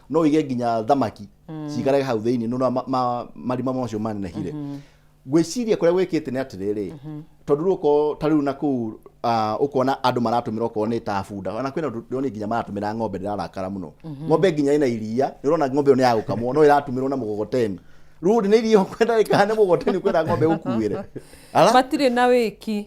no ũige nginya thamaki ciikarage hau thĩinĩ, nĩ ũrona marima macio manenehire. Ngwĩciria kũrĩa gwĩkĩte nĩ atĩrĩrĩ, tondũ rĩu okorwo ta rĩu na kũu ũkona andũ maratũmĩra okorwo nĩ ta bunda, ona kwĩna ũndũ ndĩronire nginya maratũmĩra ng'ombe, ndĩrarakara mũno. Ng'ombe nginya ĩna iria, nĩ ũrona ng'ombe ĩyo nĩ ya gũkamwo, no ĩratũmĩrwo na mũgogoteni. Rĩu nĩ iria ũkwenda rĩkana nĩ mũgogoteni ũkwenda ng'ombe ĩgũkuĩre? Ala? Matirĩ na wĩki.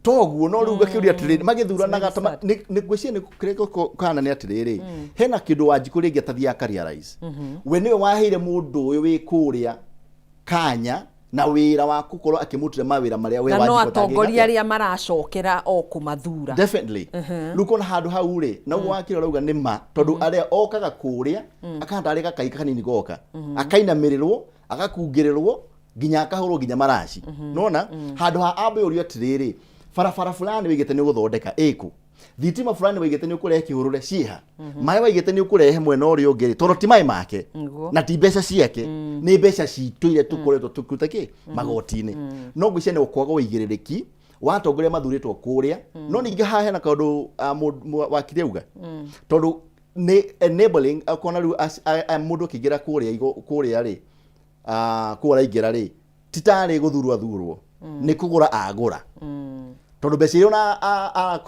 Toguo no rĩu ngakĩũria atĩrĩrĩ, magĩthuranaga It's ta very sad. nĩ ngwĩciria nĩ kĩrĩa kũhana nĩ atĩrĩrĩ, hena kĩndũ Wanjikũ rĩngĩ atathiaga aka realize. We nĩwe waheire mũndũ ũyũ wĩ kũrĩa kanya na wĩra wa gũkorwo akĩmũrutĩra mawĩra marĩa we Na no Wanjikũ atangĩka atongoria atĩa. arĩa maracokera o kũmathura. Definitely. Rĩu kona handũ hau rĩ, na ũguo wakĩra ũrauga nĩ ma, tondũ arĩa okaga kũrĩa akahana tarĩ gakaika kanini goka, akainamĩrĩrwo, agakungĩrĩrwo nginya akahũrwo nginya maraci. Nona handũ ha ambe ũrio atĩrĩrĩ, barabara fulani wĩigĩte nĩ ũgũthondeka ĩkũ, thitima fulani waigĩte nĩ ũkũrehe kĩhũrũre ciĩha, maĩ waigĩte nĩ ũkũrehe mwena ũrĩa ũngĩ rĩ, tondũ ti maĩ make na ti mbeca ciake, nĩ mbeca citũ iria tũkoretwo tũkĩruta kĩ magoti-inĩ. No ngwĩciria nĩ kwaga ũigĩrĩrĩki Wa atongoria mathurĩtwo kũrĩa. No ningĩ haha hena kaũndũ wakiri auga, tondũ nĩ enabling akona rĩu mũndũ akĩingĩra kũrĩa kũrĩa rĩ, kũu araingĩra rĩ, ti tarĩ gũthurwo athurwo, nĩ kũgũra agũra, tondũ mbeca iria ona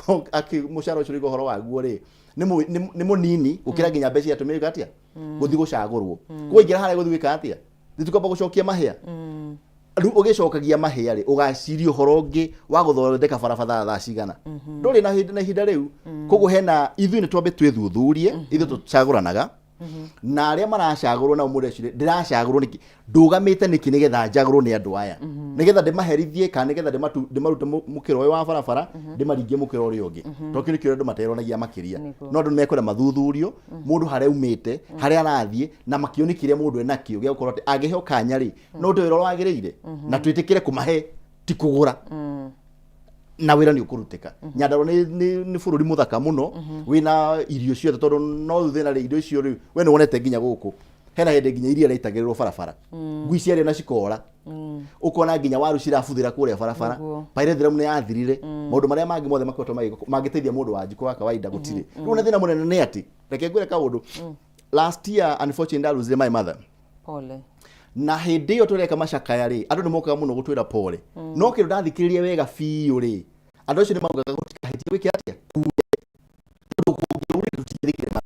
mũcara ũcio ũrĩga ũhoro waguo rĩ, nĩ mũnini gũkĩra nginya mbeca iria atũmĩrĩka atĩa gũthiĩ gũcagũrwo. Koguo aingĩra harĩa gũthiĩ gwĩka atĩa? Nĩ gũcokia mahĩa. Rĩu ũgĩcokagia mahĩa rĩ, ũgaciria ũhoro ũngĩ wa gũthondeka barabara thaa cigana? Ndũrĩ na hĩndĩ na ihinda rĩu. Koguo hena ithuĩ nĩ twambe twĩthuthurie, ithuĩ tũcagũranaga na arĩa maracagũrwo nao. Mũndũ ecirie, ndĩracagũrwo nĩkĩ? Ndũgamĩte nĩkĩ nĩgetha njagũrwo nĩ andũ aya? Nĩgetha ndĩmaherithie kana nĩgetha ndĩmarute mũkĩra ũyũ wa barabara, ndĩmaringie mũkĩra ũrĩa ũngĩ? Tondũ kĩu nĩkĩo andũ materonagia makĩria. No andũ nĩmekwenda mathuthurio mũndũ harĩa aumĩte, harĩa arathiĩ, na makĩoni kĩrĩa mũndũ enakĩo gĩa gũkorwo atĩ angĩheo kanya rĩ, no ũrute wĩra ũrĩa wagĩrĩire. Na twĩtĩkĩre kũmahe, ti kũgũra, na wĩra nĩ ũkũrutĩka. Nyandarua nĩ bũrũri mũthaka mũno wĩna irio ciothe, tondũ no rĩu thĩna rĩ, irio icio rĩu we nĩ wonete nginya gũkũ hena hĩndĩ nginya iria rĩaitagĩrĩrwo barabara, ngui ciarĩa na cikora, ũkona nginya waru cirabuthĩra kũrĩa barabara. Pyrethrum nĩ yathirire. Maũndũ marĩa mangĩ mothe makoretwo mangĩteithia mũndũ wa njikũ wa kawaida gũtirĩ. Rĩu na thĩna mũnene nĩ atĩ, reke ngwĩre kaũndũ, last year unfortunately ndaruzire my mother. Pole. Na hĩndĩ ĩyo tũreka macakaya rĩ, andũ nĩ mokaga mũno gũtwĩra pole, no kĩndũ ndathikĩrĩria wega biũ rĩ, andũ acio nĩ maugaga gũtikahĩtie gwĩke atĩa, kure, tondũ kũngĩaurire tũtingĩthikire,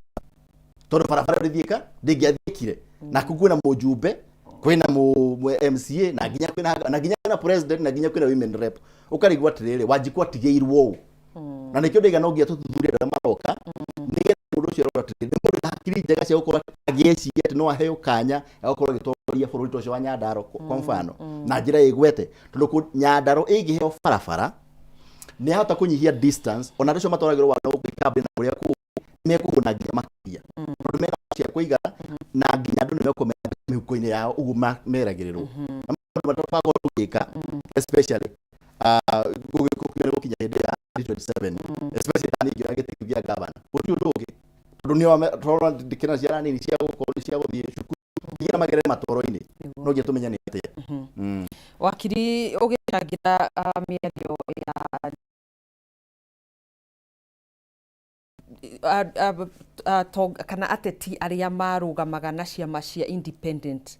tondũ barabara ĩyo ndĩthiĩka, ndĩngĩathiĩkire. Na kũu kwĩna mũjumbe, kwĩna MCA, na nginya kwĩna, na nginya kwĩna president, na nginya kwĩna women rep. Ũkarigwo atĩrĩrĩ, Wanjikũ atigĩirwo ũ? Na nĩkĩo ndaiga no nginya tũthuthurie andũ arĩa maroka, nĩgetha mũndũ ũcio arora atĩrĩrĩ, nĩ mũndũ na hakiri njega cia gũkorwo agĩciria atĩ no aheo kanya ga gũkorwo agĩtongoria bũrũri ta ũcio wa Nyandarua kwa mfano, na njĩra ĩgwete, tondũ Nyandarua ĩngĩheo barabara nĩ ahota kũnyihia distance, ona andũ acio matwaragĩrwo waru gũkũ ikambĩ na kũrĩa kũngĩ mekũguna nginya makĩria, tondũ mena cia kũigana, na nginya andũ nĩ mekũmenya mĩhuko-inĩ yao ũguo meragĩrĩrwo. Na maũndũ marĩa tũgakorwo tũgĩka, especially gũkinya gũkinya hĩndĩ ya 2027, especially ta niĩ ingĩoya gĩtĩ kĩu kĩa gavana, gũtirĩ ũndũ ũngĩ, tondũ nĩo tũrona ndĩkĩra ciana nini cia gũkorwo cia gũthiĩ cukuru nginya magerere matoro-inĩ, no nginya tũmenye nĩ atĩa. Wakiri, ũgĩcangĩra mĩario ya kana ateti arĩa marũgamaga na ciama cia independent,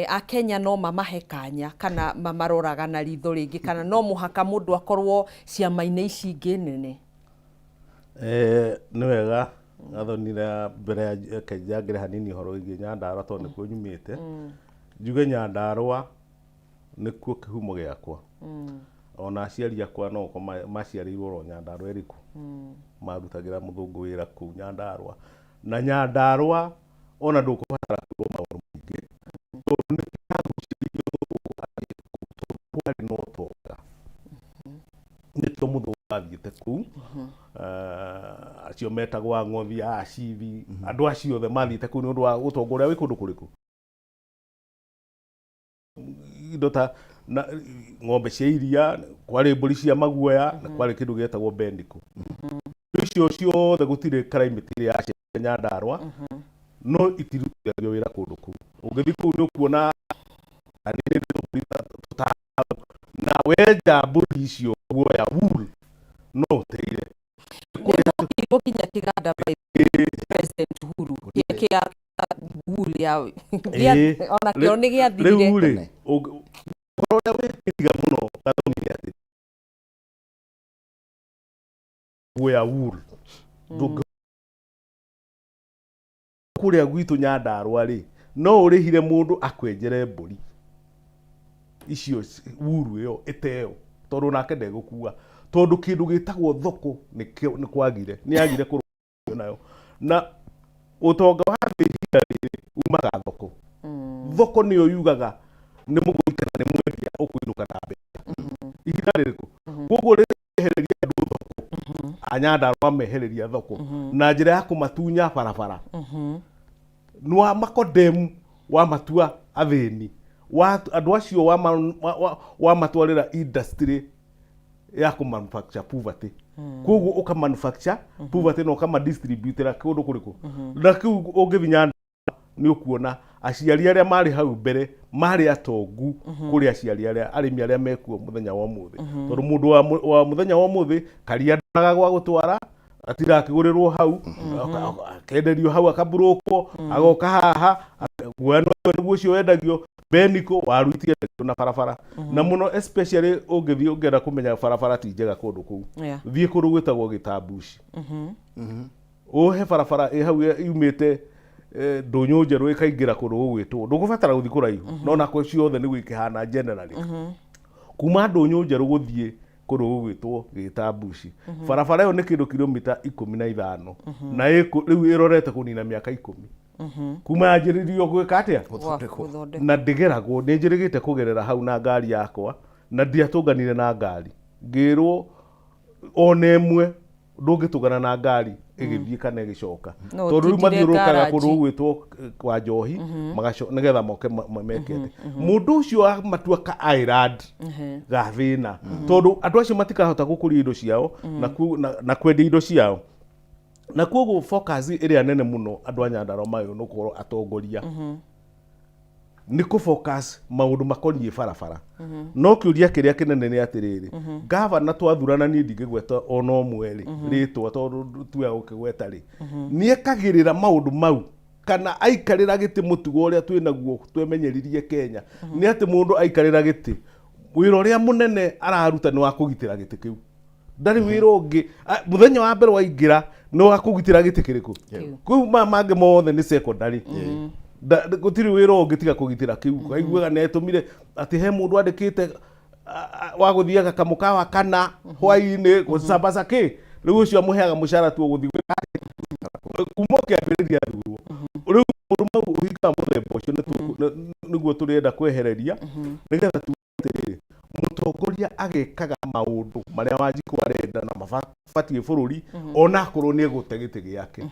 Akenya no mamahe kanya kana mamaroraga na ritho rĩngĩ, kana no mũhaka mũndũ akorwo ciama-inĩ ici ingĩ nene? Nĩ wega Gathoni, na mbere ya reke njangĩre hanini ũhoro wĩgiĩ Nyandarũa, tondũ nĩkuo nyumĩte. Njuge Nyandarũa nĩkuo kĩhumo gĩakwa. Ona aciari akwa no gũkorwo maciarĩirwo oro Nyandarũa ĩrĩkũ. Marutagĩra mũthũngũ wĩra kũu Nyandarũa. Na Nyandarũa ona ndũkũbatara kwĩrwo maũndũ maingĩ, tondũ nĩ kĩragucĩrĩirie mũthũngũ athiĩ kũu, tondũ kwarĩ na ũtonga. Nĩkĩo mũthũngũ athiĩte kũu. Acio metagwo ang'othi, acithi, andũ acio othe mathiĩte kũu nĩ ũndũ wa ũtonga ũrĩa wĩ kũndũ kũrĩkũ? Indo ta na, ng'ombe cia iria, kwarĩ mbũri cia maguoya, na kwarĩ kĩndũ gĩetagwo bendiko. Indo icio ciothe gũtirĩ climate ĩrĩa yacenjia Nyandarũa, no itirutithagio wĩra kũndũ kũu. Ũngĩthiĩ kũu nĩ ũkuona nĩ tũmbũri tũtano, na wenja mbũri icio guoya, wool, no ũteire. Nĩmokirwo nginya kĩganda by President Uhuru kĩa wool ya ona kĩo nĩ gĩathirire. Rĩu rĩ, ũhoro ũrĩa wĩkĩriga mũno Gathoni nĩ atĩ guoya, wool, ndũngĩ kũrĩa gwitũ Nyandarũa rĩ, no ũrĩhire mũndũ akwenjere mbũri icio wuru ĩyo ĩteo, tondũ nake ndegũkua, tondũ kĩndũ gĩtagwo thoko nĩ kwagire, nĩ yagire kũrũgamio nayo. Na ũtonga wa thĩ ihinda rĩrĩ umaga thoko. Thoko nĩyo yugaga nĩ mũgũri kana nĩ mwendia ũkũinũka na mbeca ihinda rĩrĩkũ. Koguo rĩrĩa wehereria andũ thoko, a Nyandarũa mehereria thoko na njĩra ya kũmatunya barabara, nĩ wa makodemu, wamatua athĩni wa andũ acio, wamatwarĩra industry ya kũ manufacture poverty. Koguo ũka manufacture poverty na ũkama distributĩra kũndũ kũrĩkũ? Na kĩu ũngĩthiĩ Nyandarũa Nĩ ũkuona aciari arĩa marĩ hau mbere marĩ atongu kũrĩ aciari arĩa arĩmi arĩa mekuo mũthenya wa ũmũthĩ, tondũ mũndũ wa mũthenya wa ũmũthĩ karia ndanaga gwa gũtwara, atinda akĩgũrĩrwo hau, akenderio hau, akaburũkwo, agoka haha guoya nĩguo ũcio wendagio beniko waru itiendagio na barabara na mũno, especially ũngĩthiĩ ũngĩenda kũmenya barabara ti njega kũndũ kũu, thiĩ kũndũ gwĩtagwo Gĩtambuci, ũhe barabara ĩ hau yumĩte Ndũnyũ Njerũ ĩkaingĩra kũndũ gũgwĩtwo, ndũgũbatara gũthiĩ kũraihu, no nako ciothe nĩguo ikĩhana generally. Kuma Ndũnyũ Njerũ gũthiĩ kũndũ gũgwĩtwo Gĩtambuci, barabara ĩyo nĩ kĩndũ kilomita 15 na rĩu ĩrorete kũnina mĩaka 10 kuma yanjĩrĩrio gwĩka atĩa? Gũthondekwo. Na ndĩgeragwo, nĩ njĩrĩgĩte kũgerera hau na ngari yakwa na ndiatũnganire na ngari, ngĩrwo ona ĩmwe ndũngĩtũngana na ngari ĩgĩthiĩ kana ĩgĩcoka, No tondũ rĩu ũtindire mathiũrũrũkaga garage. kũndũ gũgwĩtwo kwa njohi nĩgetha moke meke atĩ mũndũ ũcio wa matua ka island ga thĩna, tondũ andũ acio matikahota gũkũria indo ciao na kwendia indo ciao. Na koguo focus ĩrĩa nene mũno andũ a Nyandarua magĩrĩirwo nĩ gũkorwo atongoria nĩ kũ focus maũndũ makoniĩ barabara. No kĩũria kĩrĩa kĩnene nĩ atĩrĩrĩ, gavana twathurana, niĩ ndingĩgweta ona ũmwe rĩ rĩtwa tondũ tuya gũkĩgweta rĩ, nĩekagĩrĩra maũndũ mau kana aikarĩra gĩtĩ? Mũtugo ũrĩa twĩnaguo twemenyeririe Kenya nĩ atĩ mũndũ aikarĩra gĩtĩ, wĩra ũrĩa mũnene araruta nĩ wa kũgitĩra gĩtĩ kĩu, ndarĩ wĩra ũngĩ. Mũthenya wa mbere waingĩra nĩ wa kũgitĩra gĩtĩ kĩrĩkũ? Kĩu. Kũu maya mangĩ mothe nĩ secondary. Gũtirĩ wĩra ũngĩ tiga kũgitĩra kĩu. Aiguaga nĩ etũmire atĩ he mũndũ andĩkĩte wa gũthiaga kamũkawa kana hwaĩ-inĩ gũcambaca kĩ, rĩu ũcio amũheaga mũcara tu ũgũthiĩ gwĩka atĩ? Kuma ũkĩambĩrĩria thurwo rĩu maũndũ mau, ũhinga wa mũthemba ũcio nĩguo tũrenda kwehereria, nĩgetha tuge atĩrĩrĩ, mũtongoria agekaga maũndũ marĩa Wanjikũ arenda na mabatiĩ bũrũri, ona akorwo nĩ egũte gĩtĩ gĩake,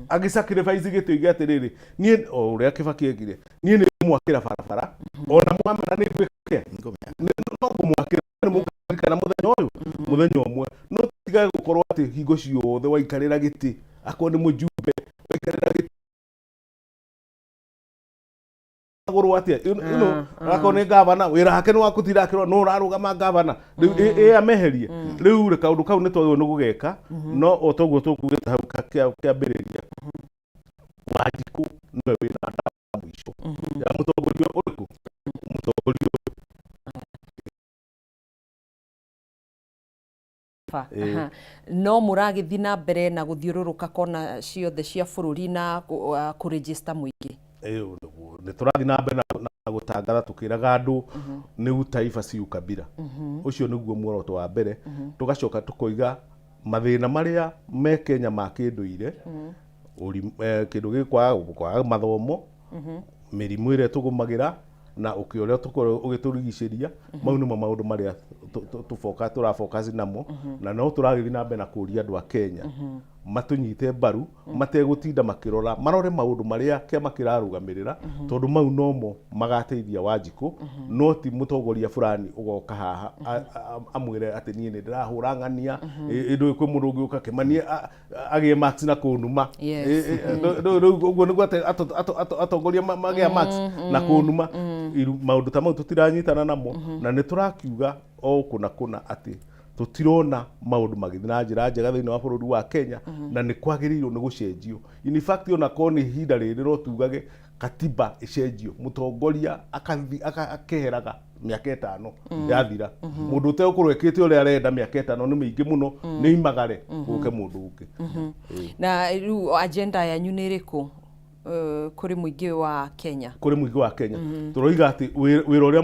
agĩsacrifice gĩtĩ, oige atĩrĩrĩ, niĩ o ũrĩa Kĩbaki ekire, niĩ nĩ ngũmwakĩra barabara ona mwamena nĩ ngwĩka no ngũmwakĩra, nĩ mũkaririkana mũthenya ũyũ mũthenya ũmwe. No tigage gũkorwo atĩ hingo ciothe waikarĩra gĩtĩ, akorwo nĩ mũjumbe waikarĩra gĩtĩ agũrwo atĩa, akorwo nĩ gavana wĩra wake nĩ wa gũtinda akĩrwo no ũrarũgama gavana rĩu ĩ ameherie rĩu rĩ, kaũndũ kau nĩ twagĩrĩirwo nĩ gũgeka. No o toguo tũkugĩte hau kĩambĩrĩria, Wanjikũ nĩwe wĩna ndawa ya mũico ya mũtongoria ũrĩkũ, mũtongoria ũyũ. Aha. No mũragĩthiĩ na mbere na gũthiũrũrũka kona ciothe cia bũrũri na kũregister mũingĩ? Ĩyo nĩguo nĩ tũrathiĩ na mbere na gũtangatha tũkĩraga andũ nĩ utaifa si ukabila. Ũcio nĩguo muoroto wa mbere. Tũgacoka tũkoiga mathĩna marĩa me Kenya ma kĩndũire, kĩndũ gĩkwaga kwaga mathomo, mĩrimũ ĩrĩa tũgũmagĩra na ũkĩ ũrĩa tũkorwo ũgĩtũrigicĩria, mau nĩmo maũndũ marĩa tũrafocus namo. Na no tũragĩthiĩ na mbere na kũria andũ a Kenya matũnyite mbaru mategũtinda makĩrora, marore maũndũ marĩa kĩama kĩrarũgamĩrĩra, tondũ mau nomo magateithia Wanjikũ, no ti mũtongoria fulani ũgoka haha amwĩre atĩ niĩ nĩ ndĩrahũra ng'ania. Ĩ, kwĩ mũndũ ũngĩ ũka Kĩmani agĩe marks na kũnuma. Rĩu ũguo nĩguo atongoria magĩa marks na kũnuma. Maũndũ ta mau tũtiranyitana namo, na nĩ tũrakiuga o kũna kũna atĩ tũtirona maũndũ magĩthiĩ na njĩra njega thĩinĩ wa bũrũri wa Kenya, na nĩ kwagĩrĩirwo nĩ gũcenjio. In fact, ona korwo nĩ ihinda rĩrĩ no tugage katiba ĩcenjio, mũtongoria akeheraga mĩaka 5 yathira. Mũndũ ũtegũkorwo ekĩte ũrĩa arenda mĩaka 5 nĩ mĩingĩ mũno, nĩ imagare gũke mũndũ ũngĩ. Na rĩu agenda yanyu nĩ ĩrĩkũ kũrĩ mũingĩ wa Kenya? Kũrĩ mũingĩ wa Kenya tũroiga atĩ wĩra ũrĩa